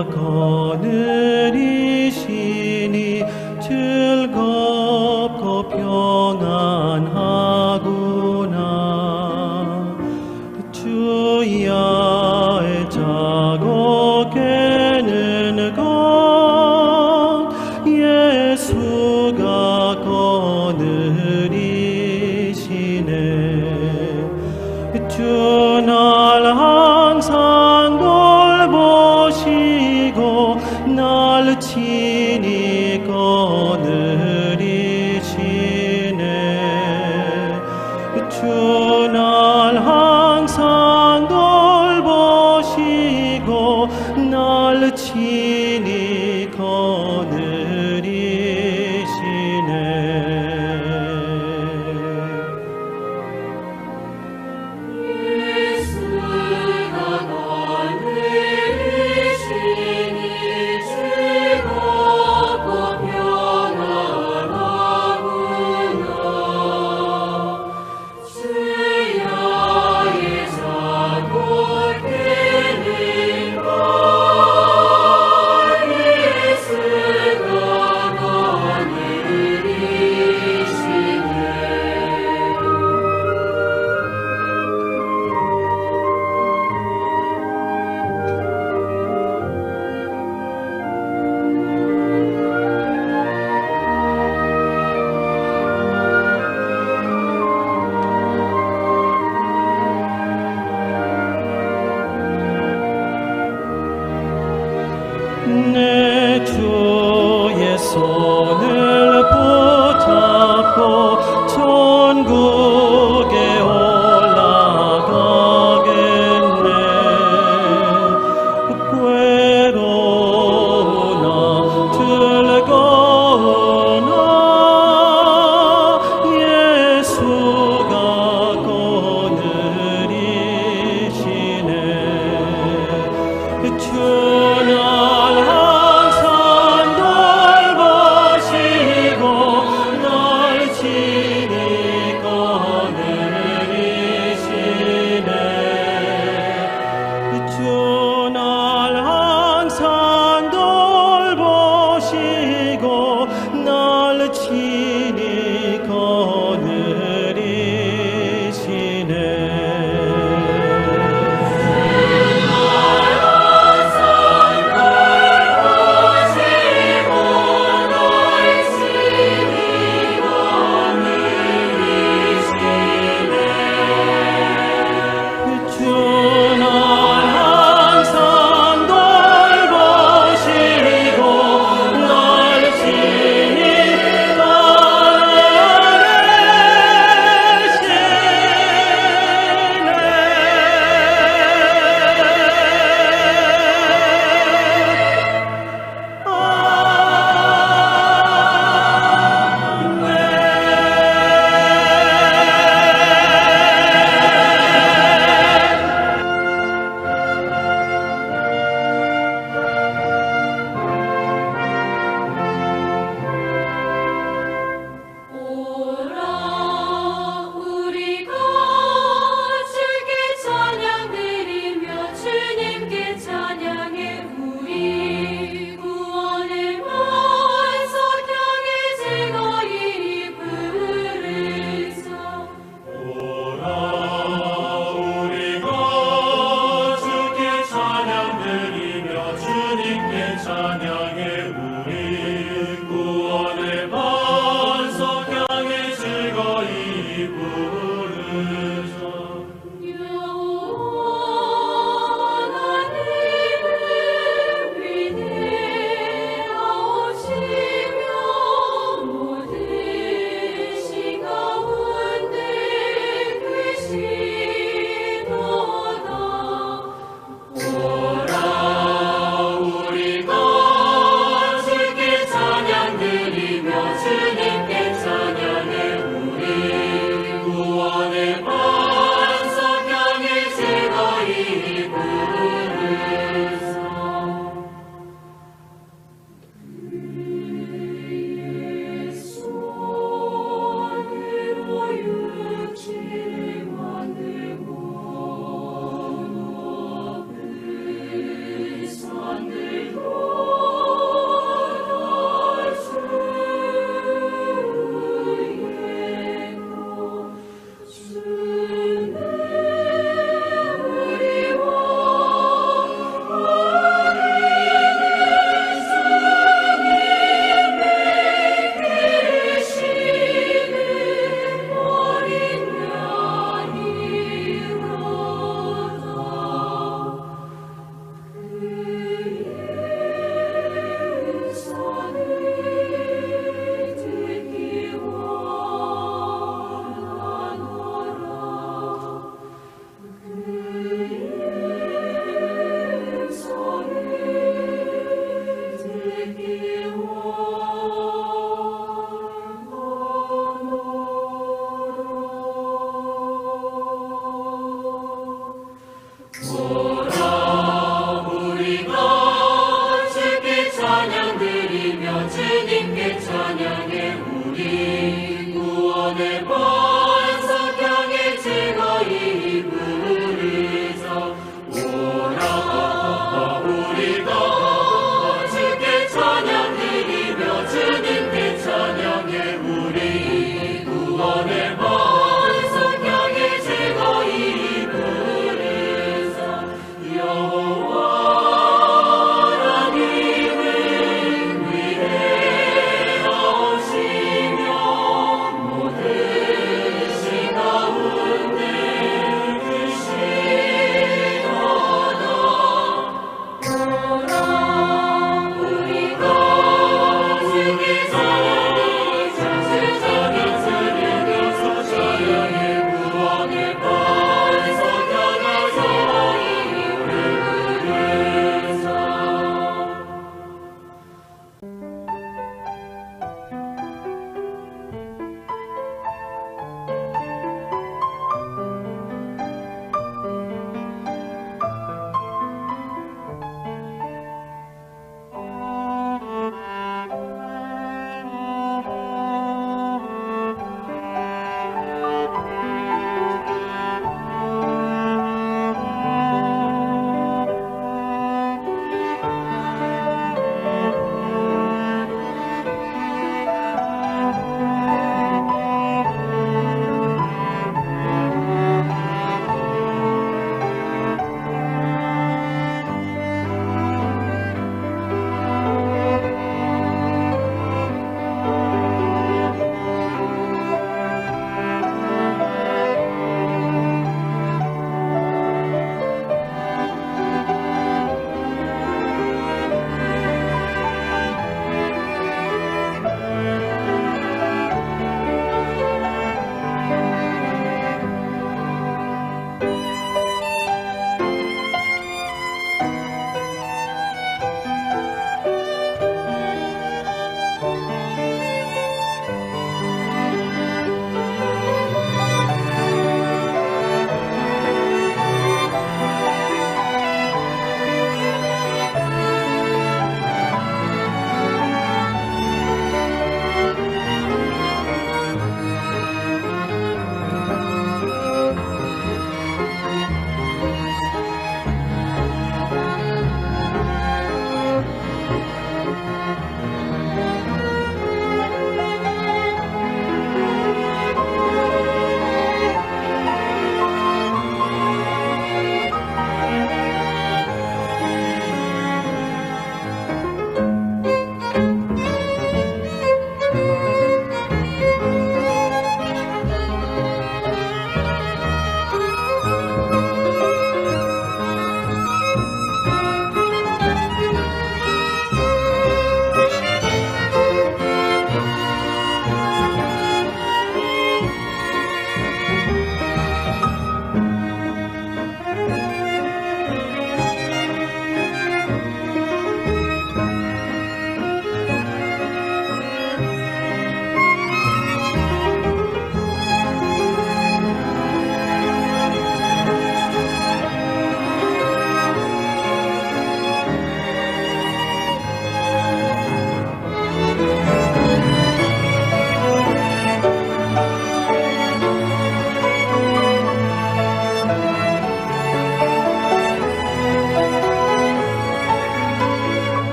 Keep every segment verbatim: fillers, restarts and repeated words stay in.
Konürishini chillkop kopion anhaguna. Chuya echago kenengon Jesuga konürishine. Chunal hansan dolboshigo nalchini konürishine. Chunal hansan dolboshigo nalchini konürishine. Ne chuye sonel puchapko chonguge olagagenne. Kuerona, tulgona, Jesuga konürishine. Chunal hansan dolboshigo nalchini konürishine. Chunal hansan dolboshigo nalchini konürishine. 오라, 우리가 주께 찬양드리며 주님께 찬양해. 우리 구원의 반석 향해 즐거이 부르자.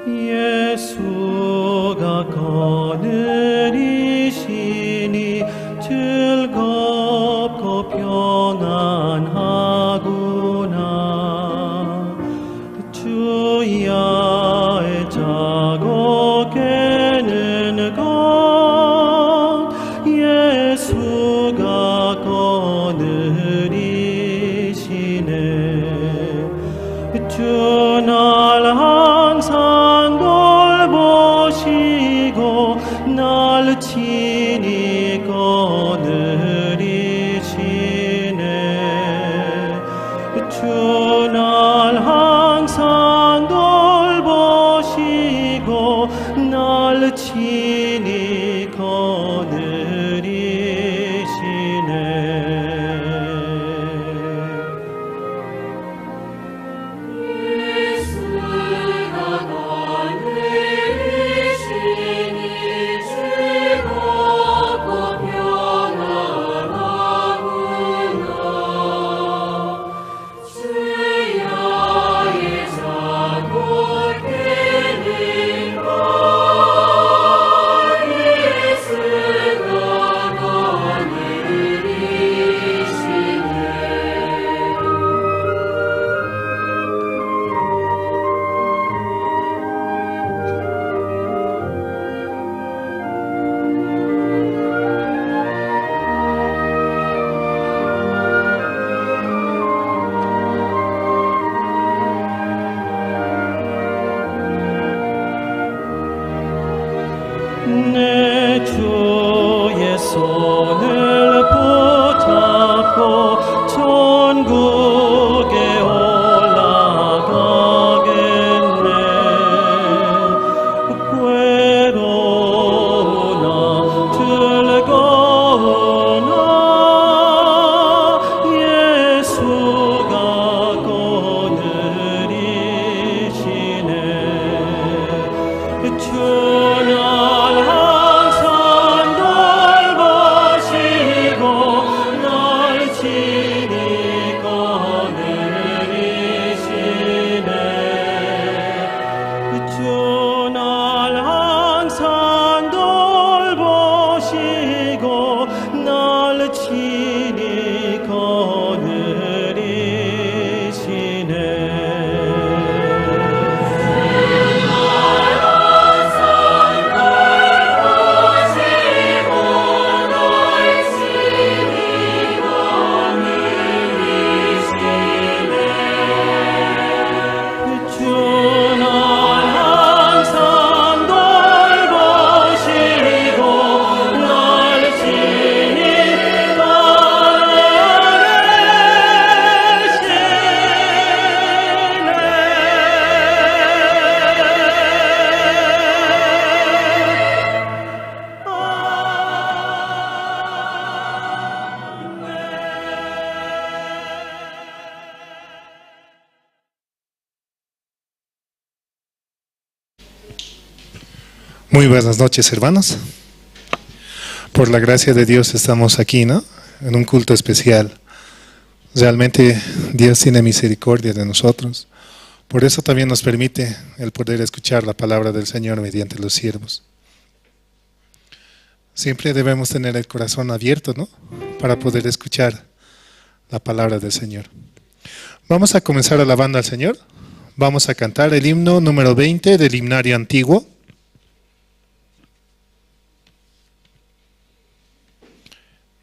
Jesuga känirïsini, ch'ullgop kopiuñanxaguna. Chuya echago kenengo, Jesuga känirïsini. Chunal jansandol boshigo, nal chini känirïsini. Chunal jansandol boshigo, nal chini känirïsini. Muy buenas noches, hermanos. Por la gracia de Dios estamos aquí, ¿no? En un culto especial. Realmente Dios tiene misericordia de nosotros. Por eso también nos permite el poder escuchar la palabra del Señor mediante los siervos. Siempre debemos tener el corazón abierto, ¿no? Para poder escuchar la palabra del Señor. Vamos a comenzar alabando al Señor. Vamos a cantar el himno número veinte del himnario antiguo.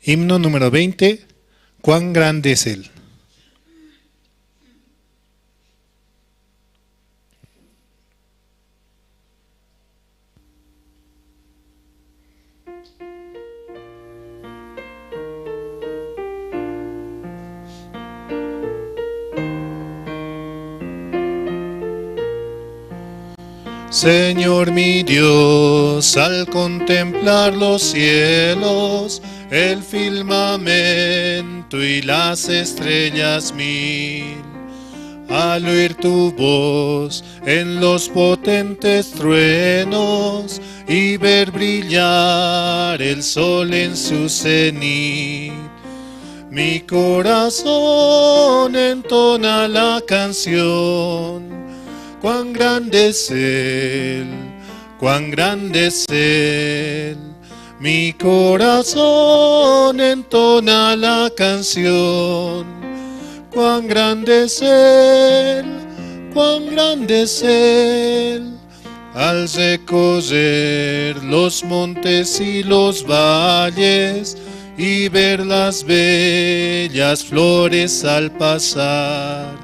Himno número veinte, Cuán grande es Él. Señor mi Dios, al contemplar los cielos, el firmamento y las estrellas mil, al oír tu voz en los potentes truenos y ver brillar el sol en su cenit, mi corazón entona la canción Cuán grande es Él, cuán grande es Él. Mi corazón entona la canción. Cuán grande es Él, cuán grande es Él. Al recorrer los montes y los valles y ver las bellas flores al pasar,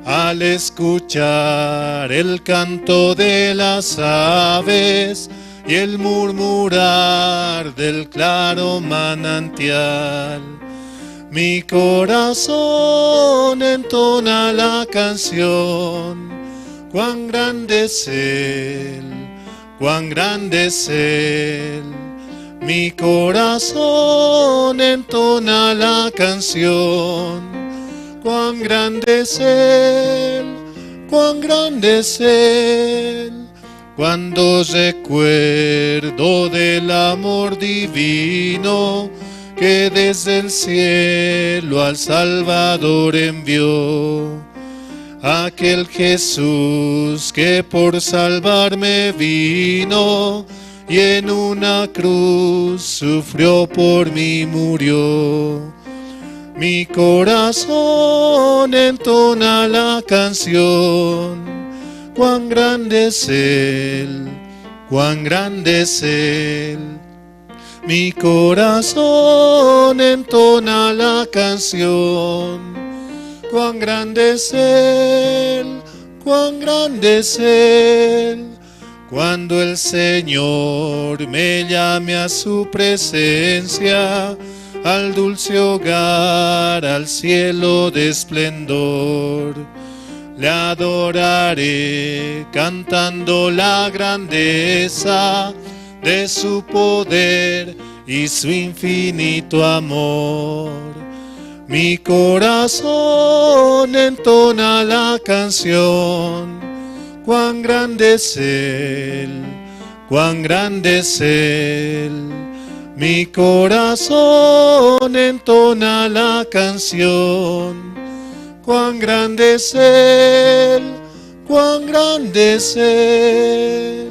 al escuchar el canto de las aves y el murmurar del claro manantial. Mi corazón entona la canción, cuán grande es Él, cuán grande es Él. Mi corazón entona la canción, cuán grande es Él, cuán grande es Él. Cuando recuerdo del amor divino que desde el cielo al Salvador envió, aquel Jesús que por salvarme vino y en una cruz sufrió por mí murió. Mi corazón entona la canción, cuán grande es Él, cuán grande es Él. Mi corazón entona la canción, cuán grande es Él, cuán grande es Él. Cuando el Señor me llame a su presencia, al dulce hogar, al cielo de esplendor, le adoraré cantando la grandeza de su poder y su infinito amor. Mi corazón entona la canción, cuán grande es Él, cuán grande es Él. Mi corazón entona la canción, cuán grande es Él, cuán grande es Él.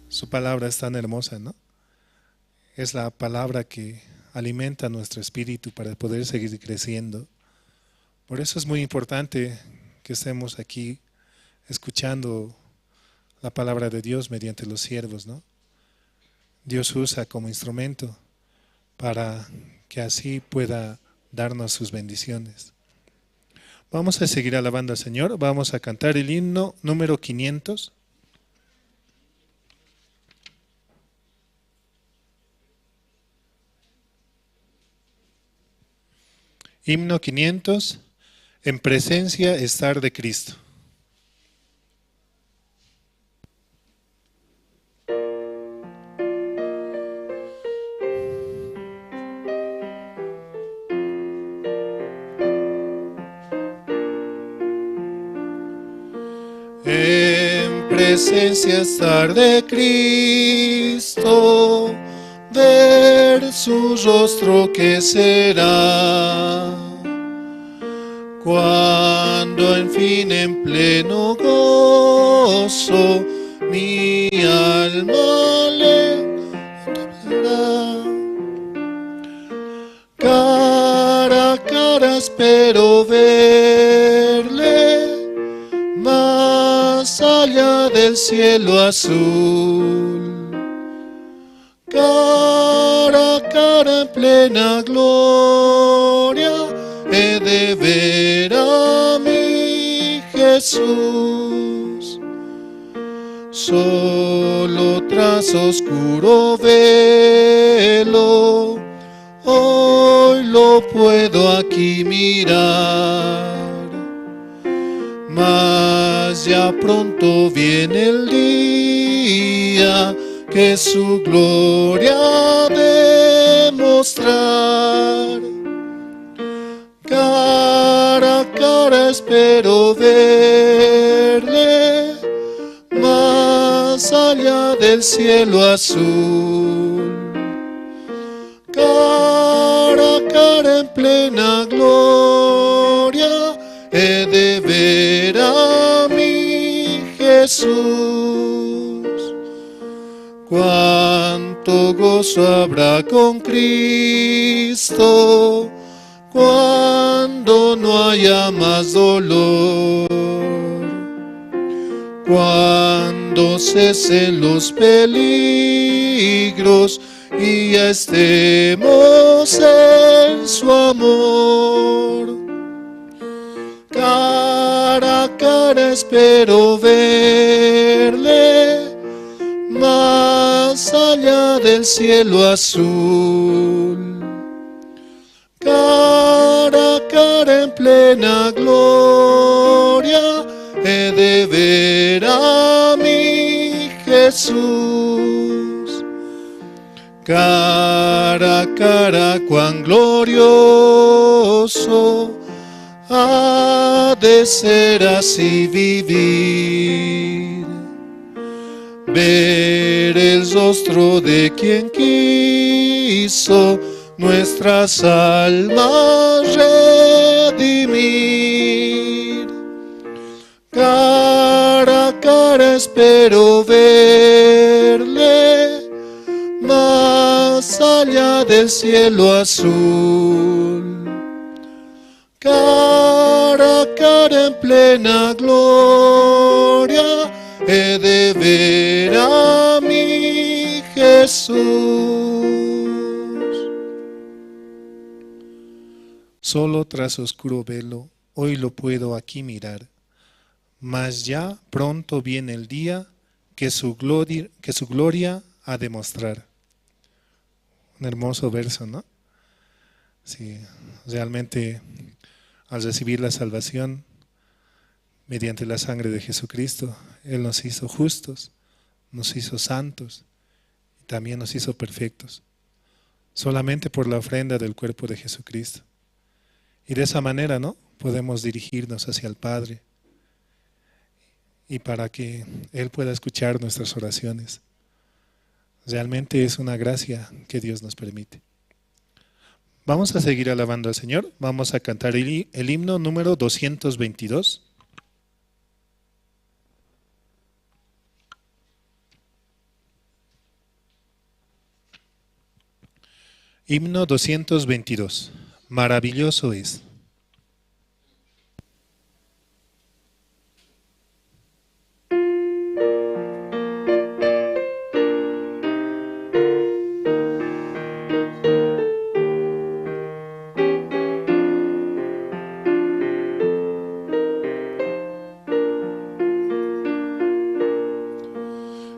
Su palabra es tan hermosa, ¿no? Es la palabra que alimenta nuestro espíritu para poder seguir creciendo. Por eso es muy importante que estemos aquí escuchando la palabra de Dios mediante los siervos, ¿no? Dios usa como instrumento para que así pueda darnos sus bendiciones. Vamos a seguir alabando al Señor. Vamos a cantar el himno número quinientos. Himno quinientos, en presencia estar de Cristo. En presencia estar de Cristo, ver su rostro que será. Cuando en fin en pleno gozo mi alma le adorará. Cara a cara espero verle más allá del cielo azul. Cara a cara en plena gloria he de ver a mi Jesús. Solo tras oscuro velo hoy lo puedo aquí mirar. Mas ya pronto viene el día que su gloria ha de mostrar. Cara a cara espero verle más allá del cielo azul. Cara a cara en plena gloria he de ver a mi Jesús. Cuánto gozo habrá con Cristo cuando no haya más dolor, cuando cesen los peligros y ya estemos en su amor. Cara a cara espero verle más allá del cielo azul. Cara a cara en plena gloria he de ver a mi Jesús. Cara a cara cuán glorioso ha de ser así vivir. Ver el rostro de quien quiso nuestras almas redimir. Cara a cara espero verle más allá del cielo azul. Cara a cara en plena gloria he de ver a mi Jesús. Solo tras oscuro velo hoy lo puedo aquí mirar, mas ya pronto viene el día que su glori-, que su gloria ha de mostrar. Un hermoso verso, ¿no? Sí, realmente al recibir la salvación mediante la sangre de Jesucristo, Él nos hizo justos, nos hizo santos y también nos hizo perfectos, solamente por la ofrenda del cuerpo de Jesucristo. Y de esa manera, ¿no? Podemos dirigirnos hacia el Padre y para que Él pueda escuchar nuestras oraciones. Realmente es una gracia que Dios nos permite. Vamos a seguir alabando al Señor. Vamos a cantar el hi-, el himno número doscientos veintidós. Himno doscientos veintidós. Maravilloso es.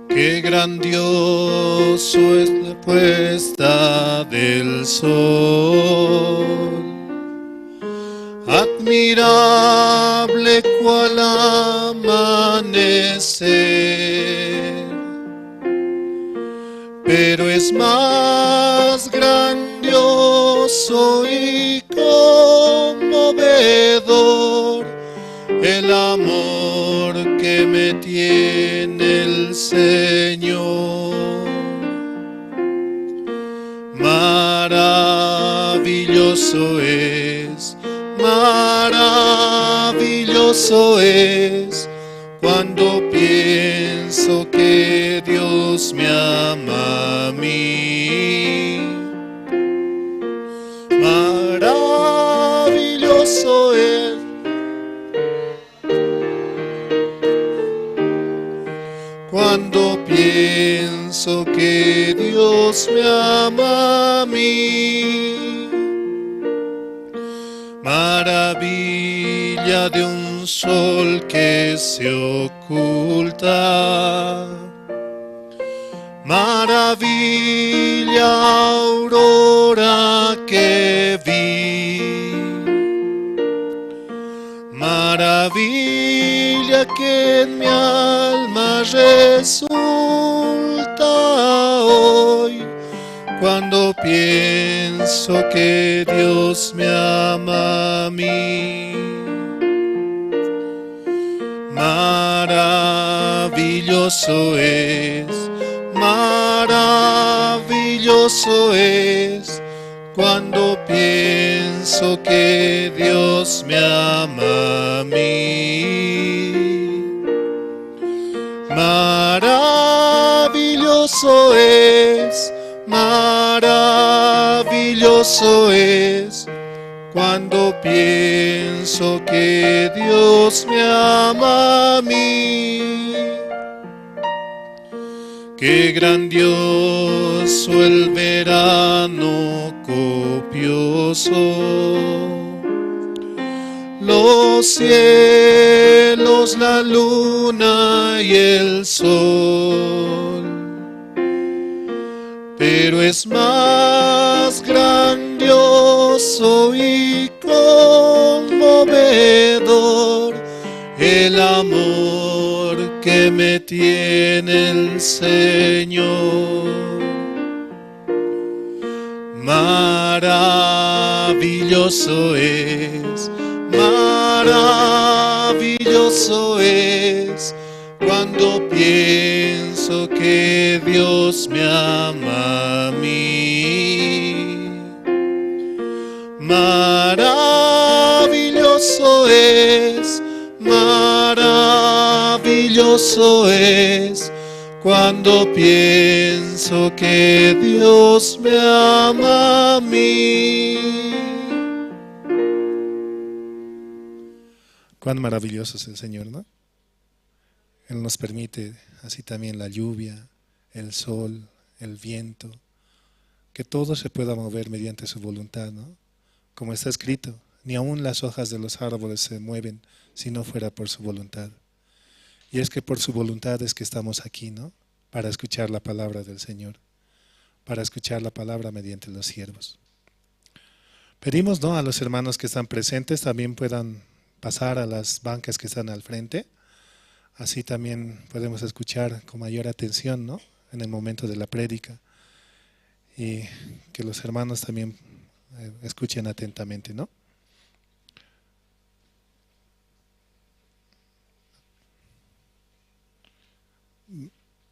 Qué grandioso es la puesta del sol, admirable cual amanecer, pero es más grandioso y conmovedor el amor que me tiene el Señor. Maravilloso es, maravilloso es, cuando pienso que Dios me ama a mí. Maravilloso es cuando pienso que Dios me ama a mí. Maravilla de un sol que se oculta, maravilla aurora que vi, maravilla que en mi alma resulta hoy, cuando pienso que Dios me ama a mí. Maravilloso es, maravilloso es, cuando pienso pienso que Dios me ama a mí. Maravilloso es, maravilloso es, cuando pienso que Dios me ama a mí. Qué grandioso el verano copioso, los cielos, la luna y el sol. Pero es más grandioso y conmovedor el amor que me tiene el Señor. Maravilloso es, maravilloso es, cuando pienso que Dios me ama a mí. Maravilloso es, maravilloso es, cuando pienso que Dios me ama a mí. Cuán maravilloso es el Señor, ¿no? Él nos permite así también la lluvia, el sol, el viento, que todo se pueda mover mediante su voluntad, ¿no? Como está escrito, ni aun las hojas de los árboles se mueven si no fuera por su voluntad. Y es que por su voluntad es que estamos aquí, ¿no? Para escuchar la palabra del Señor, para escuchar la palabra mediante los siervos. Pedimos, ¿no?, a los hermanos que están presentes también puedan pasar a las bancas que están al frente. Así también podemos escuchar con mayor atención, ¿no?, en el momento de la prédica. Y que los hermanos también, eh, escuchen atentamente, ¿no?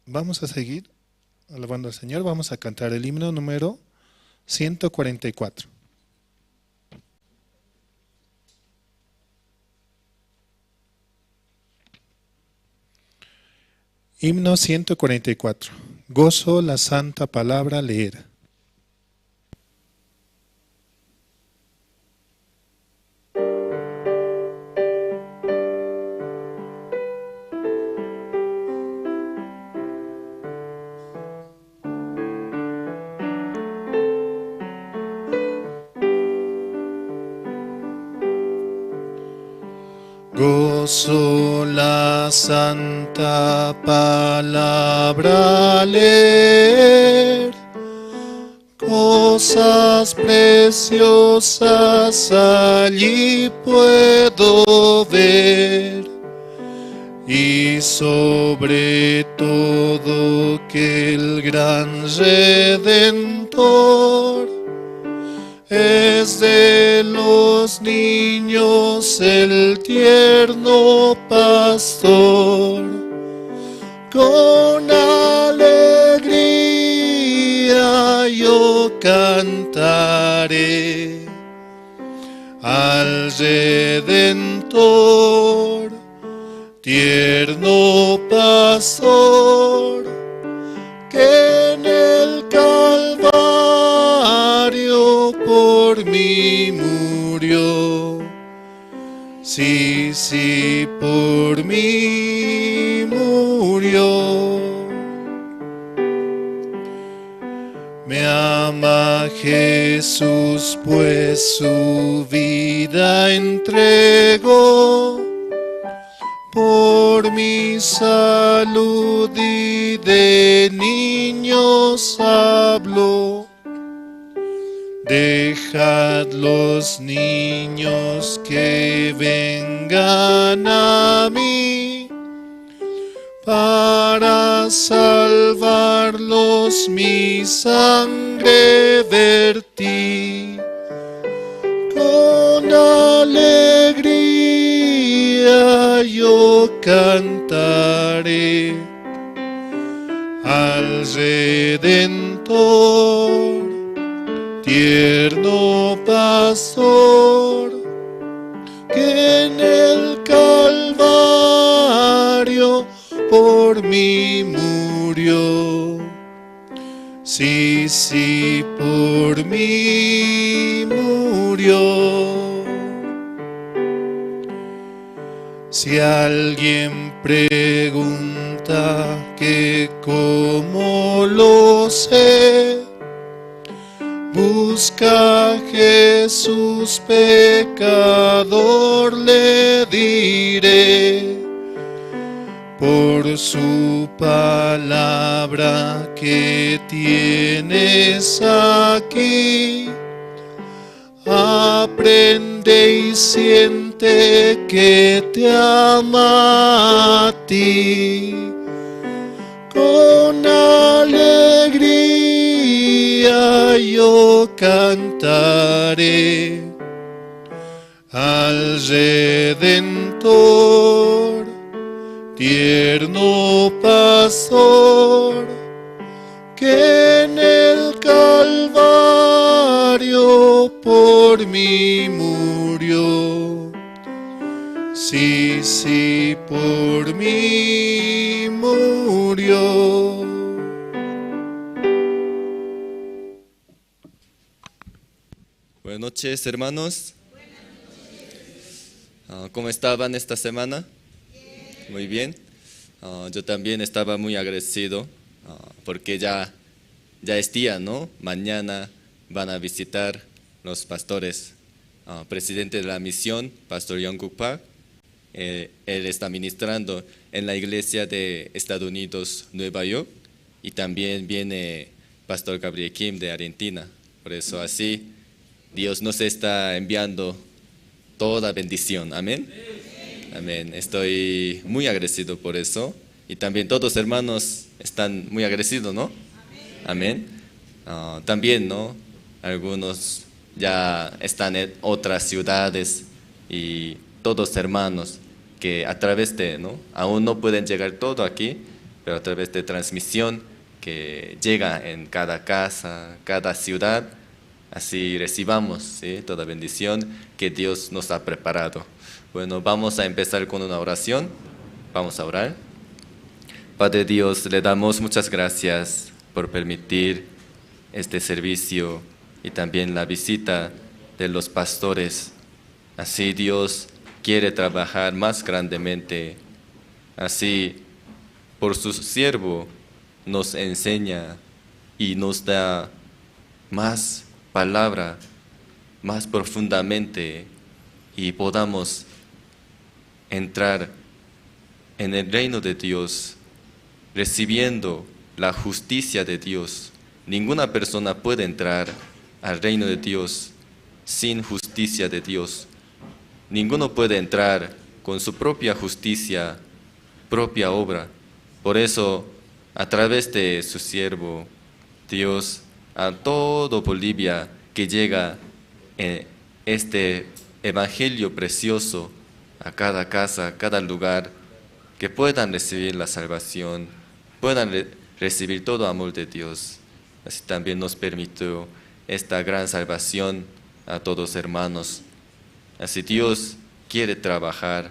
Vamos a seguir alabando al Señor. Vamos a cantar el himno número ciento cuarenta y cuatro. Himno ciento cuarenta y cuatro. Gozo la santa palabra leer. Gozo la santa palabra leer, cosas preciosas allí puedo ver, y sobre todo que el gran Redentor es de los niños el tierno pastor. Con alegría yo cantaré al Redentor, tierno pastor, que en el Calvario por mí murió. Sí, sí, por mí murió. Me ama Jesús, pues su vida entregó. Por mi salud y de niños habló. Dejad los niños que vengan a mí, para salvarlos mi sangre vertí. Con alegría yo cantaré al Redentor, tierno pastor. Pastor, que en el Calvario por mí murió. Sí, sí, por mí murió. Si alguien pregunta que cómo lo sé, busca a Jesús pecador, le diré, por su palabra que tienes aquí. Aprende y siente que te ama a ti. Con alegría yo cantaré al Redentor, tierno pastor, que en el Calvario por mí murió. Sí, sí, por mí murió. Buenas noches, hermanos. Ah, ¿cómo estaban esta semana? Muy bien. Ah, yo también estaba muy agradecido, ah, porque ya, ya es día, ¿no? Mañana van a visitar los pastores. Ah, presidente de la misión, Pastor Yongkuk Park. Eh, él está ministrando en la iglesia de Estados Unidos, Nueva York, y también viene Pastor Gabriel Kim de Argentina. Por eso así, Dios nos está enviando toda bendición. Amén. Amén. Estoy muy agradecido por eso. Y también todos hermanos están muy agradecidos, ¿no? Amén. Ah, también, ¿no? Algunos ya están en otras ciudades y todos hermanos que a través de, ¿no? Aún no pueden llegar todo aquí, pero a través de transmisión que llega en cada casa, cada ciudad, así recibamos, ¿sí? Toda bendición que Dios nos ha preparado. Bueno, vamos a empezar con una oración. Vamos a orar. Padre Dios, le damos muchas gracias por permitir este servicio y también la visita de los pastores. Así Dios quiere trabajar más grandemente. Así, por su siervo, nos enseña y nos da más palabra, más profundamente, y podamos entrar en el reino de Dios, recibiendo la justicia de Dios. Ninguna persona puede entrar al reino de Dios sin justicia de Dios. Ninguno puede entrar con su propia justicia, propia obra. Por eso, a través de su siervo, Dios, a todo Bolivia que llega, eh, este evangelio precioso a cada casa, a cada lugar, que puedan recibir la salvación, puedan re-, recibir todo amor de Dios. Así también nos permitió esta gran salvación a todos hermanos. Así Dios quiere trabajar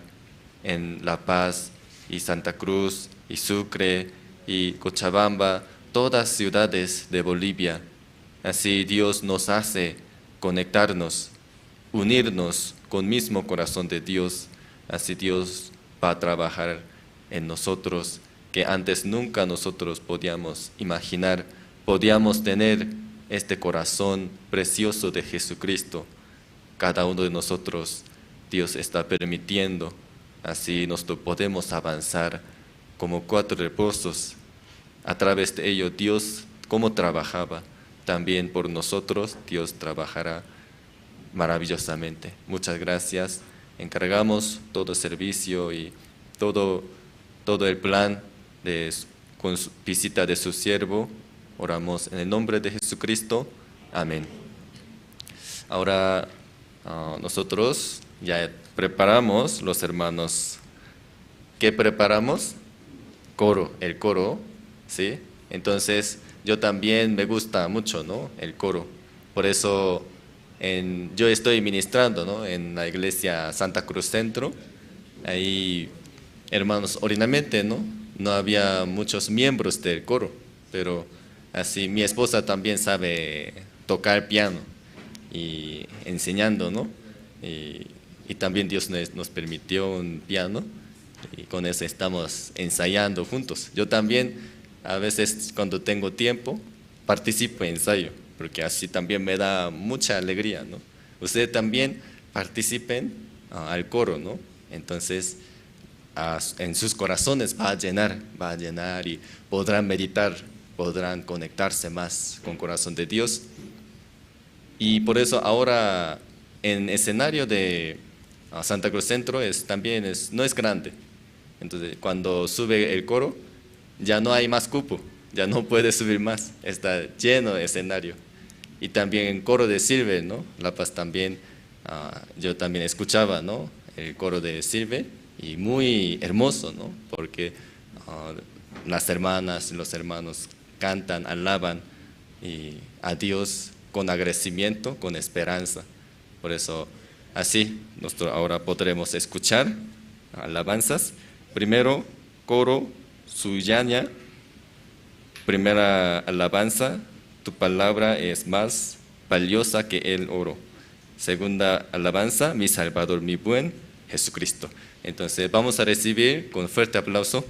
en La Paz y Santa Cruz y Sucre y Cochabamba, todas ciudades de Bolivia. Así Dios nos hace conectarnos, unirnos con mismo corazón de Dios. Así Dios va a trabajar en nosotros, que antes nunca nosotros podíamos imaginar, podíamos tener este corazón precioso de Jesucristo. Cada uno de nosotros, Dios está permitiendo, así nos lo podemos avanzar como cuatro reposos. A través de ello, Dios, como trabajaba, también por nosotros, Dios trabajará maravillosamente. Muchas gracias. Encargamos todo servicio y todo, todo el plan de s-, con su visita de su siervo. Oramos en el nombre de Jesucristo. Amén. Ahora, ah, nosotros ya preparamos, los hermanos. ¿Qué preparamos? Coro, el coro, ¿sí? Entonces, yo también me gusta mucho, ¿no? El coro. Por eso, En, yo estoy ministrando, ¿no? En la iglesia Santa Cruz Centro. Ahí, hermanos, originalmente, ¿no? No había muchos miembros del coro, pero así mi esposa también sabe tocar piano y enseñando, ¿no? Y, y también Dios nos, nos permitió un piano y con eso estamos ensayando juntos. Yo también, a veces, cuando tengo tiempo, participo en ensayo, porque así también me da mucha alegría, ¿no? Ustedes también participen, ah, al coro, ¿no? Entonces, a s-, en sus corazones va a llenar, va a llenar y podrán meditar, podrán conectarse más con corazón de Dios. Y por eso ahora en escenario de, ah, Santa Cruz Centro es, también es, no es grande. Entonces, cuando sube el coro, ya no hay más cupo, ya no puede subir más, está lleno el escenario. Y también coro de Silver, ¿no? La Paz también, ah, yo también escuchaba, ¿no? El coro de Silver, y muy hermoso, ¿no? Porque, ah, las hermanas, los hermanos cantan, alaban, y a Dios con agradecimiento, con esperanza. Por eso, así, nosotros ahora podremos escuchar alabanzas. Primero, coro Suyaña, primera alabanza, tu palabra es más valiosa que el oro. Segunda alabanza, mi Salvador, mi buen Jesucristo. Entonces, vamos a recibir con fuerte aplauso.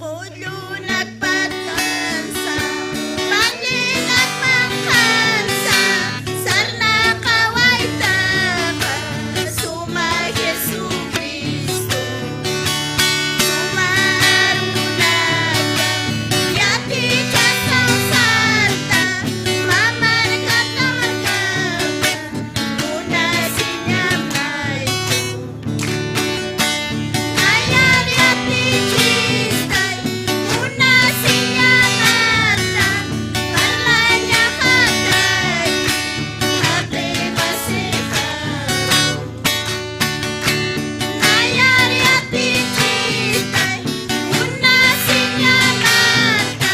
Qullunak patansa, pallïnak manqhansa, sarnaqawaytaqa, suma Jesucristo. Suma arunaka, yatichasaw sarta, mä markatamarkama, munasiñamayku. Nayar yatichistay, munasiñamata, parlañaxataki, jaqi masixa. Nayar yatichistay, munasiñamata,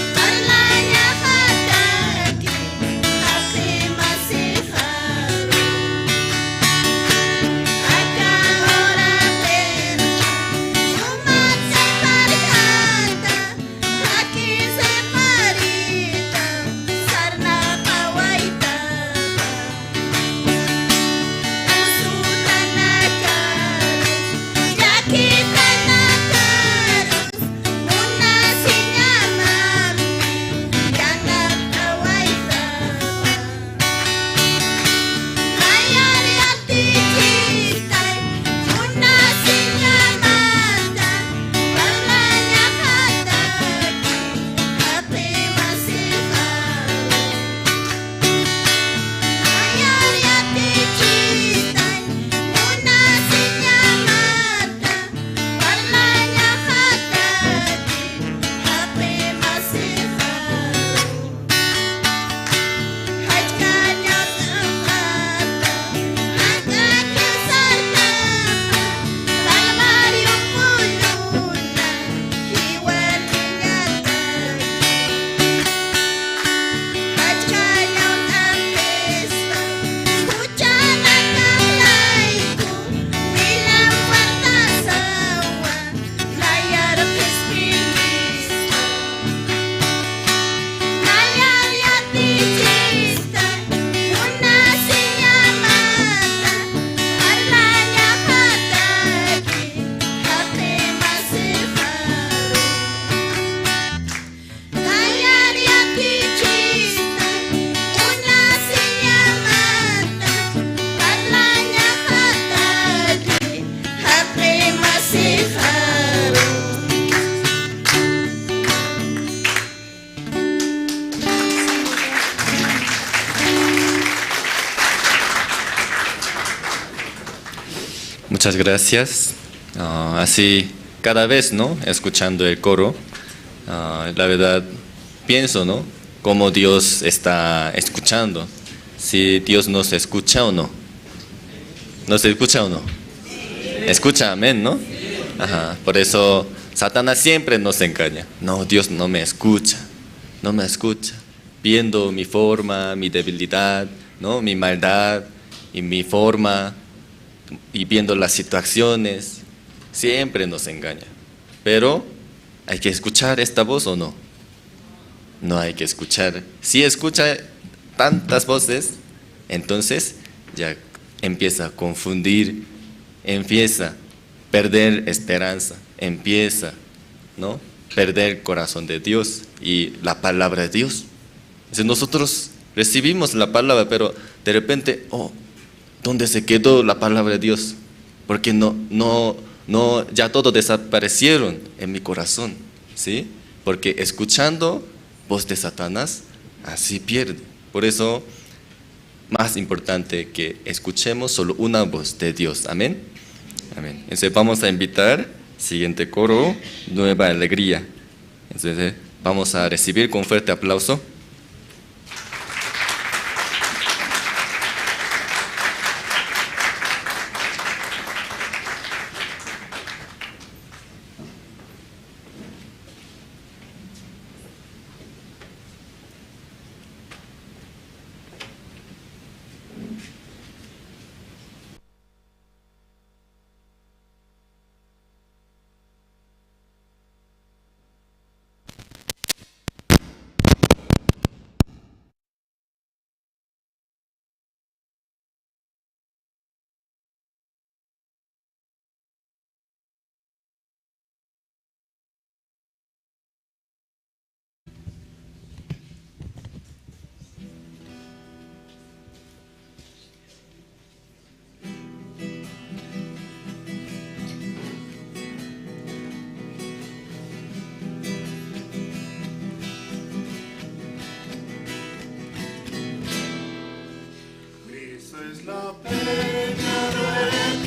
parlañaxataki, jaqi masixa. Muchas gracias. Ah, así, cada vez, ¿no? Escuchando el coro, ah, la verdad, pienso, ¿no? Cómo Dios está escuchando. Si Dios nos escucha o no. ¿Nos escucha o no? Escucha, amén, ¿no? Ajá. Por eso Satanás siempre nos engaña. No, Dios no me escucha. No me escucha. Viendo mi forma, mi debilidad, ¿no? Mi maldad y mi forma, y viendo las situaciones, siempre nos engaña. Pero ¿hay que escuchar esta voz o no? No hay que escuchar. Si escucha tantas voces, entonces ya empieza a confundir, empieza a perder esperanza, empieza, ¿no? Perder el corazón de Dios y la palabra de Dios. Si nosotros recibimos la palabra, pero de repente, oh, ¿dónde se quedó la palabra de Dios? Porque no, no, no, ya todo desaparecieron en mi corazón, ¿sí? Porque escuchando voz de Satanás, así pierde. Por eso, más importante que escuchemos solo una voz de Dios. Amén. Amén. Entonces vamos a invitar siguiente coro, Nueva Alegría. Entonces, eh, vamos a recibir con fuerte aplauso.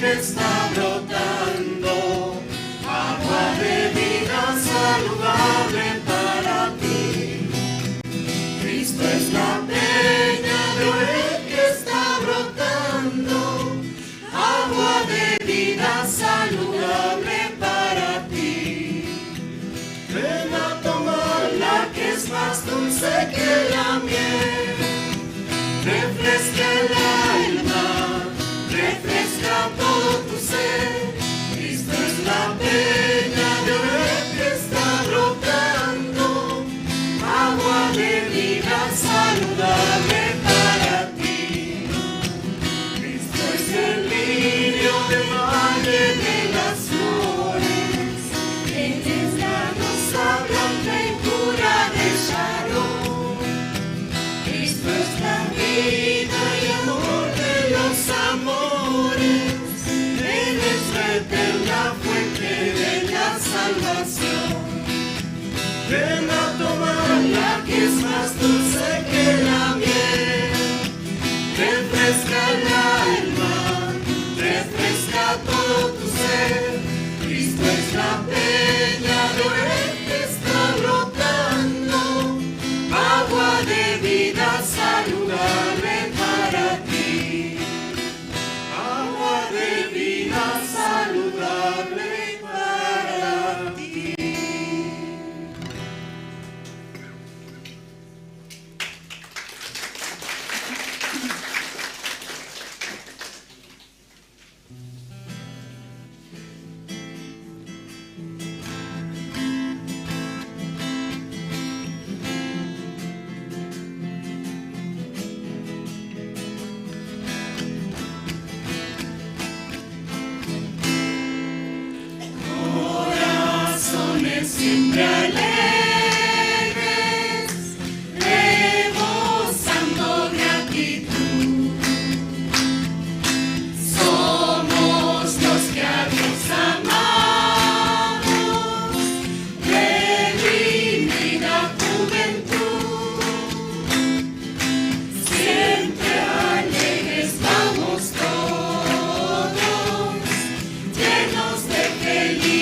Está brotando agua de vida saludable para ti. Cristo es la peña de Oreb que está brotando agua de vida saludable para ti. Ven a tomar la que es más dulce que la miel. Refresca el alma, refresca todo tu ser. Cristo es la peña de Oreb que está brotando agua de vida saludable para ti. Cristo es el lirio del valle de las flores, en el lado sabrán la pura de Sharon. Cristo es la vida y amor de los amores, Él es la eterna fuente de la salvación. Ven a tomar la que es más dulce que la miel. Refresca el alma, refresca todo tu ser. Cristo es la peña de Oreb que está brotando agua de vida saludable para ti. Agua de vida saludable para ti. Corazones siempre alegres, rebosando gratitud. Somos los que a Dios amamos, redimida juventud. Siempre alegres vamos todos, llenos de felicidad.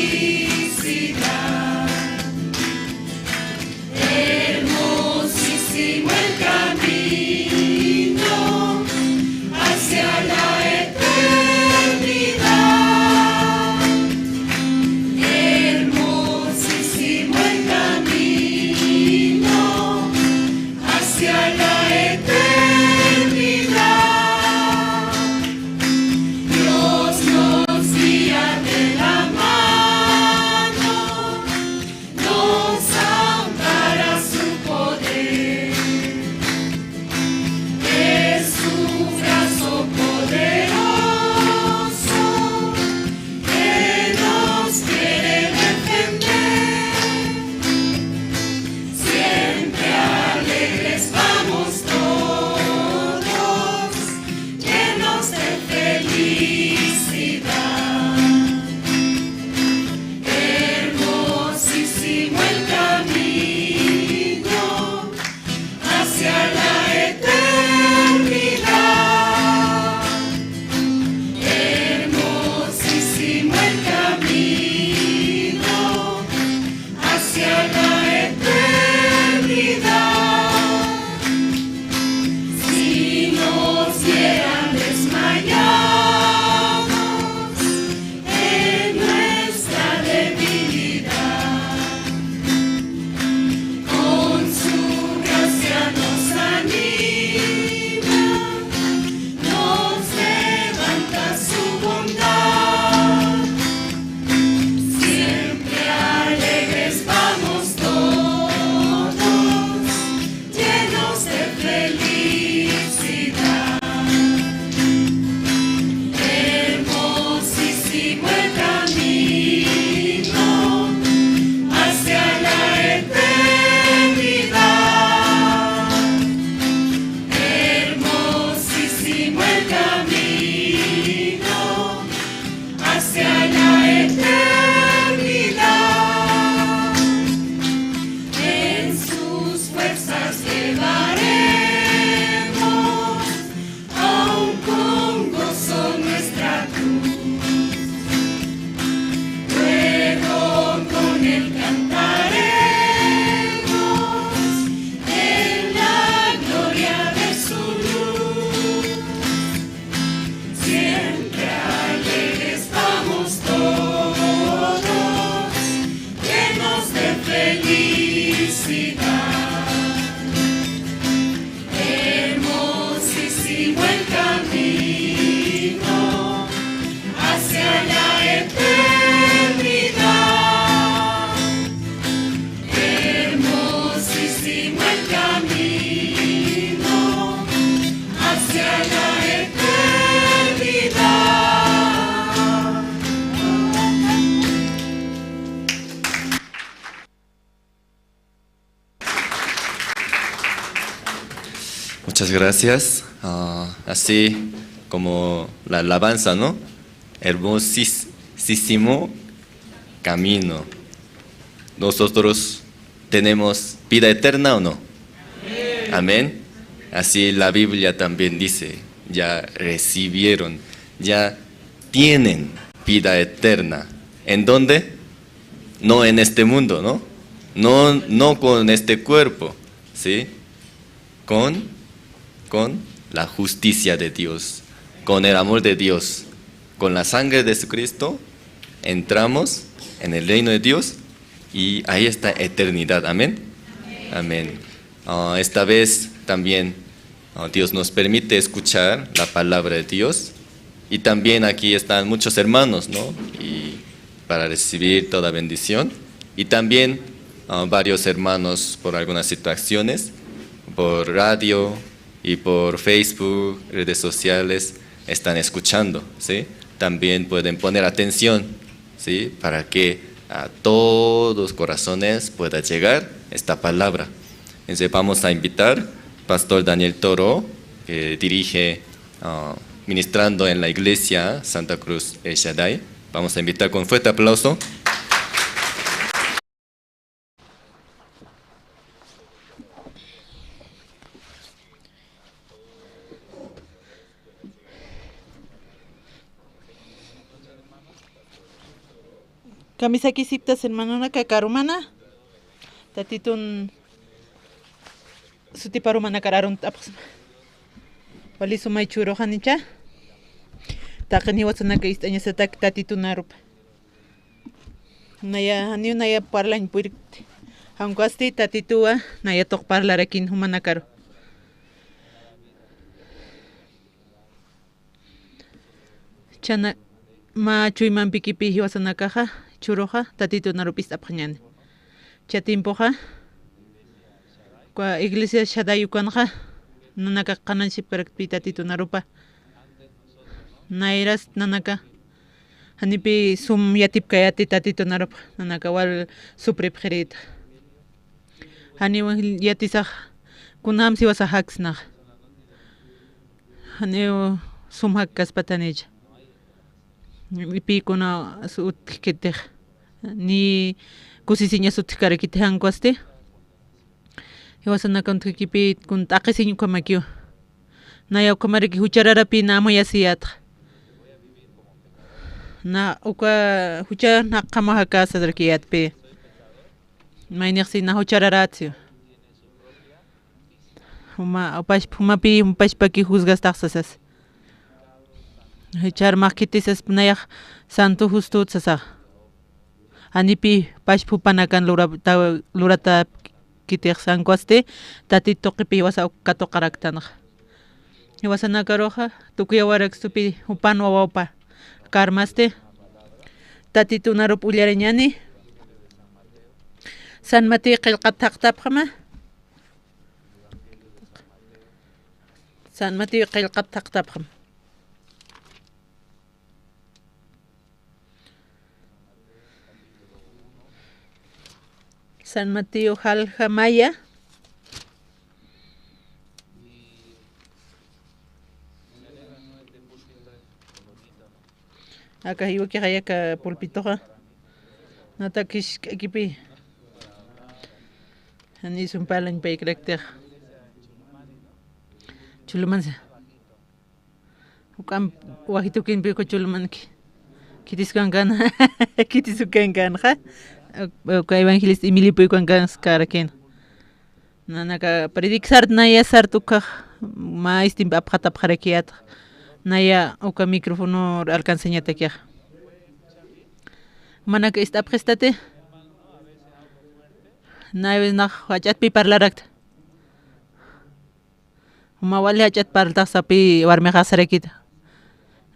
Muchas gracias. Ah, así como la alabanza, ¿no? Hermosísimo camino. ¿Nosotros tenemos vida eterna o no? Amén. Así la Biblia también dice, ya recibieron, ya tienen vida eterna. ¿En dónde? No en este mundo, ¿no? No, no con este cuerpo, ¿sí? Con, con la justicia de Dios, con el amor de Dios, con la sangre de Jesucristo, entramos en el reino de Dios y ahí está eternidad. Amén. Amén. Ah, esta vez también, ah, Dios nos permite escuchar la palabra de Dios. Y también aquí están muchos hermanos, ¿no? Y para recibir toda bendición. Y también, ah, varios hermanos por algunas situaciones, por radio y por Facebook, redes sociales, están escuchando, ¿sí? También pueden poner atención, ¿sí? Para que a todos corazones pueda llegar esta palabra. Entonces vamos a invitar Pastor Daniel Toro, que dirige, ah, ministrando en la iglesia Santa Cruz El Shaddai. Vamos a invitar con fuerte aplauso. Kamisakisiptas hermanonaka karumana, Tatitun sutiparumanakar arunt'apxsma. Wali sumay churux janicha. Taqi jiwasanaka ist'añasatak Tatitun arupa. Naya, janiw naya parlañ purkti. Jank'asti Tatituwa naya tuq parlarakin jumanakaru. Chana mä chuymampikipi jiwasanakaxa, churuxa, Tatitun arup ist'apxañäni. Cha tiempoxa, ukwa Iglesia Shaddai ukanxa, nanaka qhanañchipkarakti Tatitun arupa. Nayras nanaka, janipï sum yatipkayäti Tatitun arup, nanaka wal supripxirïta. Janiw yatisax, kunjams jiwasax jaksnax. Janiw sum jakkaspatanicha. Ipï kuna utjkitix. Ni kusisiñas utjkarakitix jank'asti. Jiwasanaka utjkipï kun t'aqhisiñ ukhamakiw. Naya ukhamaraki juchararapï na amuyasiyätxa. Na uka jucha naqhamax jakäsarakiyätpï. Maynixsi na juchararätsiw. Juma, jupash-, jumapï, jupashpaki juzgastax sasas. Jichhar mä khitisas nayax santo justut sasax. Janipï pashph jupanakan lurap-, taw-, luratäpkitix jank'asti, Tatit tuqipï jiwasa uk katuqaraktanxa. Jiwasanakaruxa, tukuyawarakstupï jupan wawapa karmasti, Tatitun arup ullarañäni, San Mateo qillqat thaqtapxma. San Mateo qillqat thaqtapxma. San Mateo jalja maya. Aka jiwakixa aka pulpitoxa. Natak jisk'akipi. Janiw sum parlañ paykaraktixa. Chulumansa. Juk'amp wajitukinpi uka chulumanki. Khitis ukankan. Khitis ukankanxa. Uka evangelista Emiliopi ukankan skarakina. Nanaka prediksart naya sart ukax mä istimpi apxatapxarakiyätxa. Naya uka micrófono alcanzañatakixa. Manaka ist'apxistati. Naya nax jach'atpi parlarakta. Juma wali jach'at parltax sapï warmixax sarakita.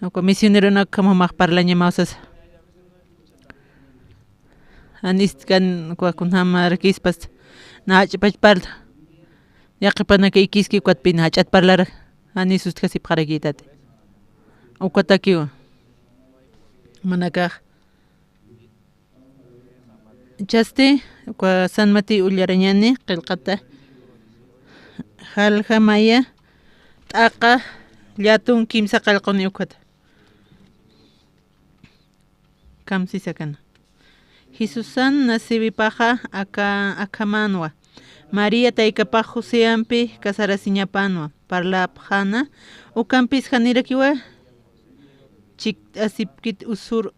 Uka misioneronak ukham jumax parlañamaw sasa. Jan ist'kan uka kunjamarakispas na jach'pach parlta. Yaqhipanaka ikiski ukatpï na jach'at parlarak. Janiw sustjasipxarakïtati. Ukatakiwa. Manakax. Chasti, uka San Mateo ullarañäni, qillqata. Jalja maya, t'aqa llatun kimsa qallquni ukhata. Kamsisakana. Jesusan naciwipaxa aka akhamanwa. María taykapax Joseampi casarasiñapanwa. Parlapxana ukampis janirakiwa chikt'asipkit usur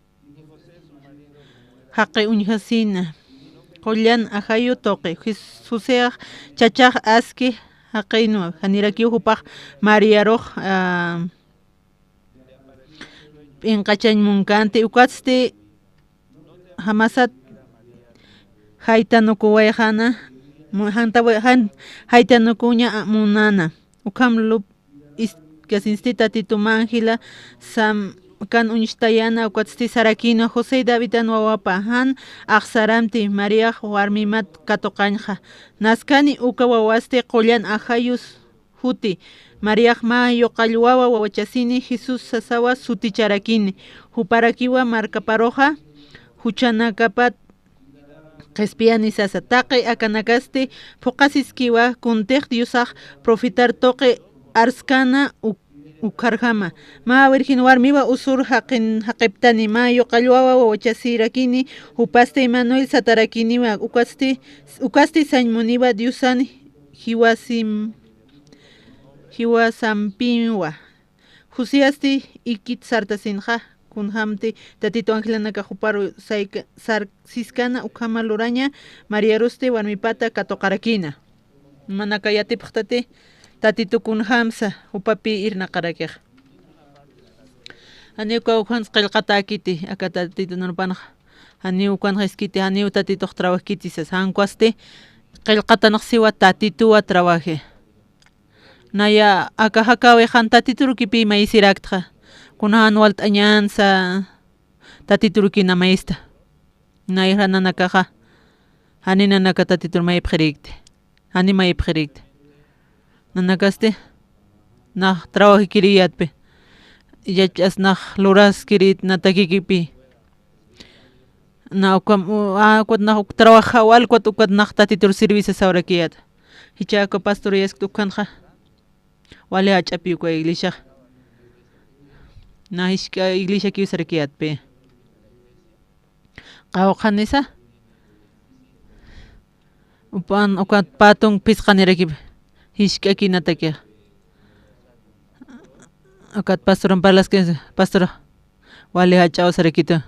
jaqi uñjasina. Qullan ajayu tuqi. Jis-, Joseax chachax aski jaqinwa. Janirakiw jupax Mariarux, ah, p'inqachañ munkanti, ukatsti jamasat jaytanukuwayxana, mu-, jantawa-, jan-, jaytanukuña munana. Ukham lup is-, kasinsti Tatitu mä ángela sam-, kan uñstayana, ukatsti sarakïnwa: José, Davidan wawapa, jan axsaramti, Mariax warmimat katuqañxa. Naskani uka wawasti qullan ajayus juti. Mariax mä yuqall wawa wawachasini, Jesús sasawa suticharakini. Juparakiwa markaparuxa juchanakapat qhispiyani sasa. Taqi akanakasti phuqasiskiwa, kuntix Diosax profetar tuqi arskana uk-, ukharjama. Mä virgen warmiwa usur jaqin-, jaqiptani, mä yuqall wawa wawachasirakini, jupasti Emanuel satarakiniwa, ukasti, ukasti sañ muniwa Diosan jiwasim-, jiwasampinwa. Josiasti ikit sartasinxa, kunjämti Tatitu angelanakax juparu sayka-, sar-, siskana ukhama luraña, Mariarusti warmipata katuqarakina. Manaka yatipxtati, Tatitu kunjämsa jupapï irnaqarakixa. Janiw uka ukhans qillqatäkiti, aka Tatitu nurpanxa. Janiw ukanxa iskiti, janiw Tatitux trabajkiti sas. Jan ukwasti qillqatanx siwa Tatituwa trabaji. Naya aka jakäwix jan Tatiturukipï mayisiraktxa. Kuna jan walt'añänsa Tatiturukïna mayista. Nayra nanakaxa, jani nanaka Tatitur mayipxirïkti. Jani mayipxirïkti. Nanakasti, nax trabajikirïyätpi. Yachas nax luraskirït natakikipï. Na ukam, u-, a, ukat nax uk trabaja wal, ukat, ukat nax Tatitur servicio sasawarakiyät. Jichha uka pastor yaskta ukanxa. Wali jach'api uka iglesia. Na jisk'a iglesiakiw sarakiyätpi. Qawqhanisa. Upan, ukat patun phisqanirakipi. Jisk'akinatakixa. Ukat pastoran parlaskis, pastor. Wali jach'aw sarakitu.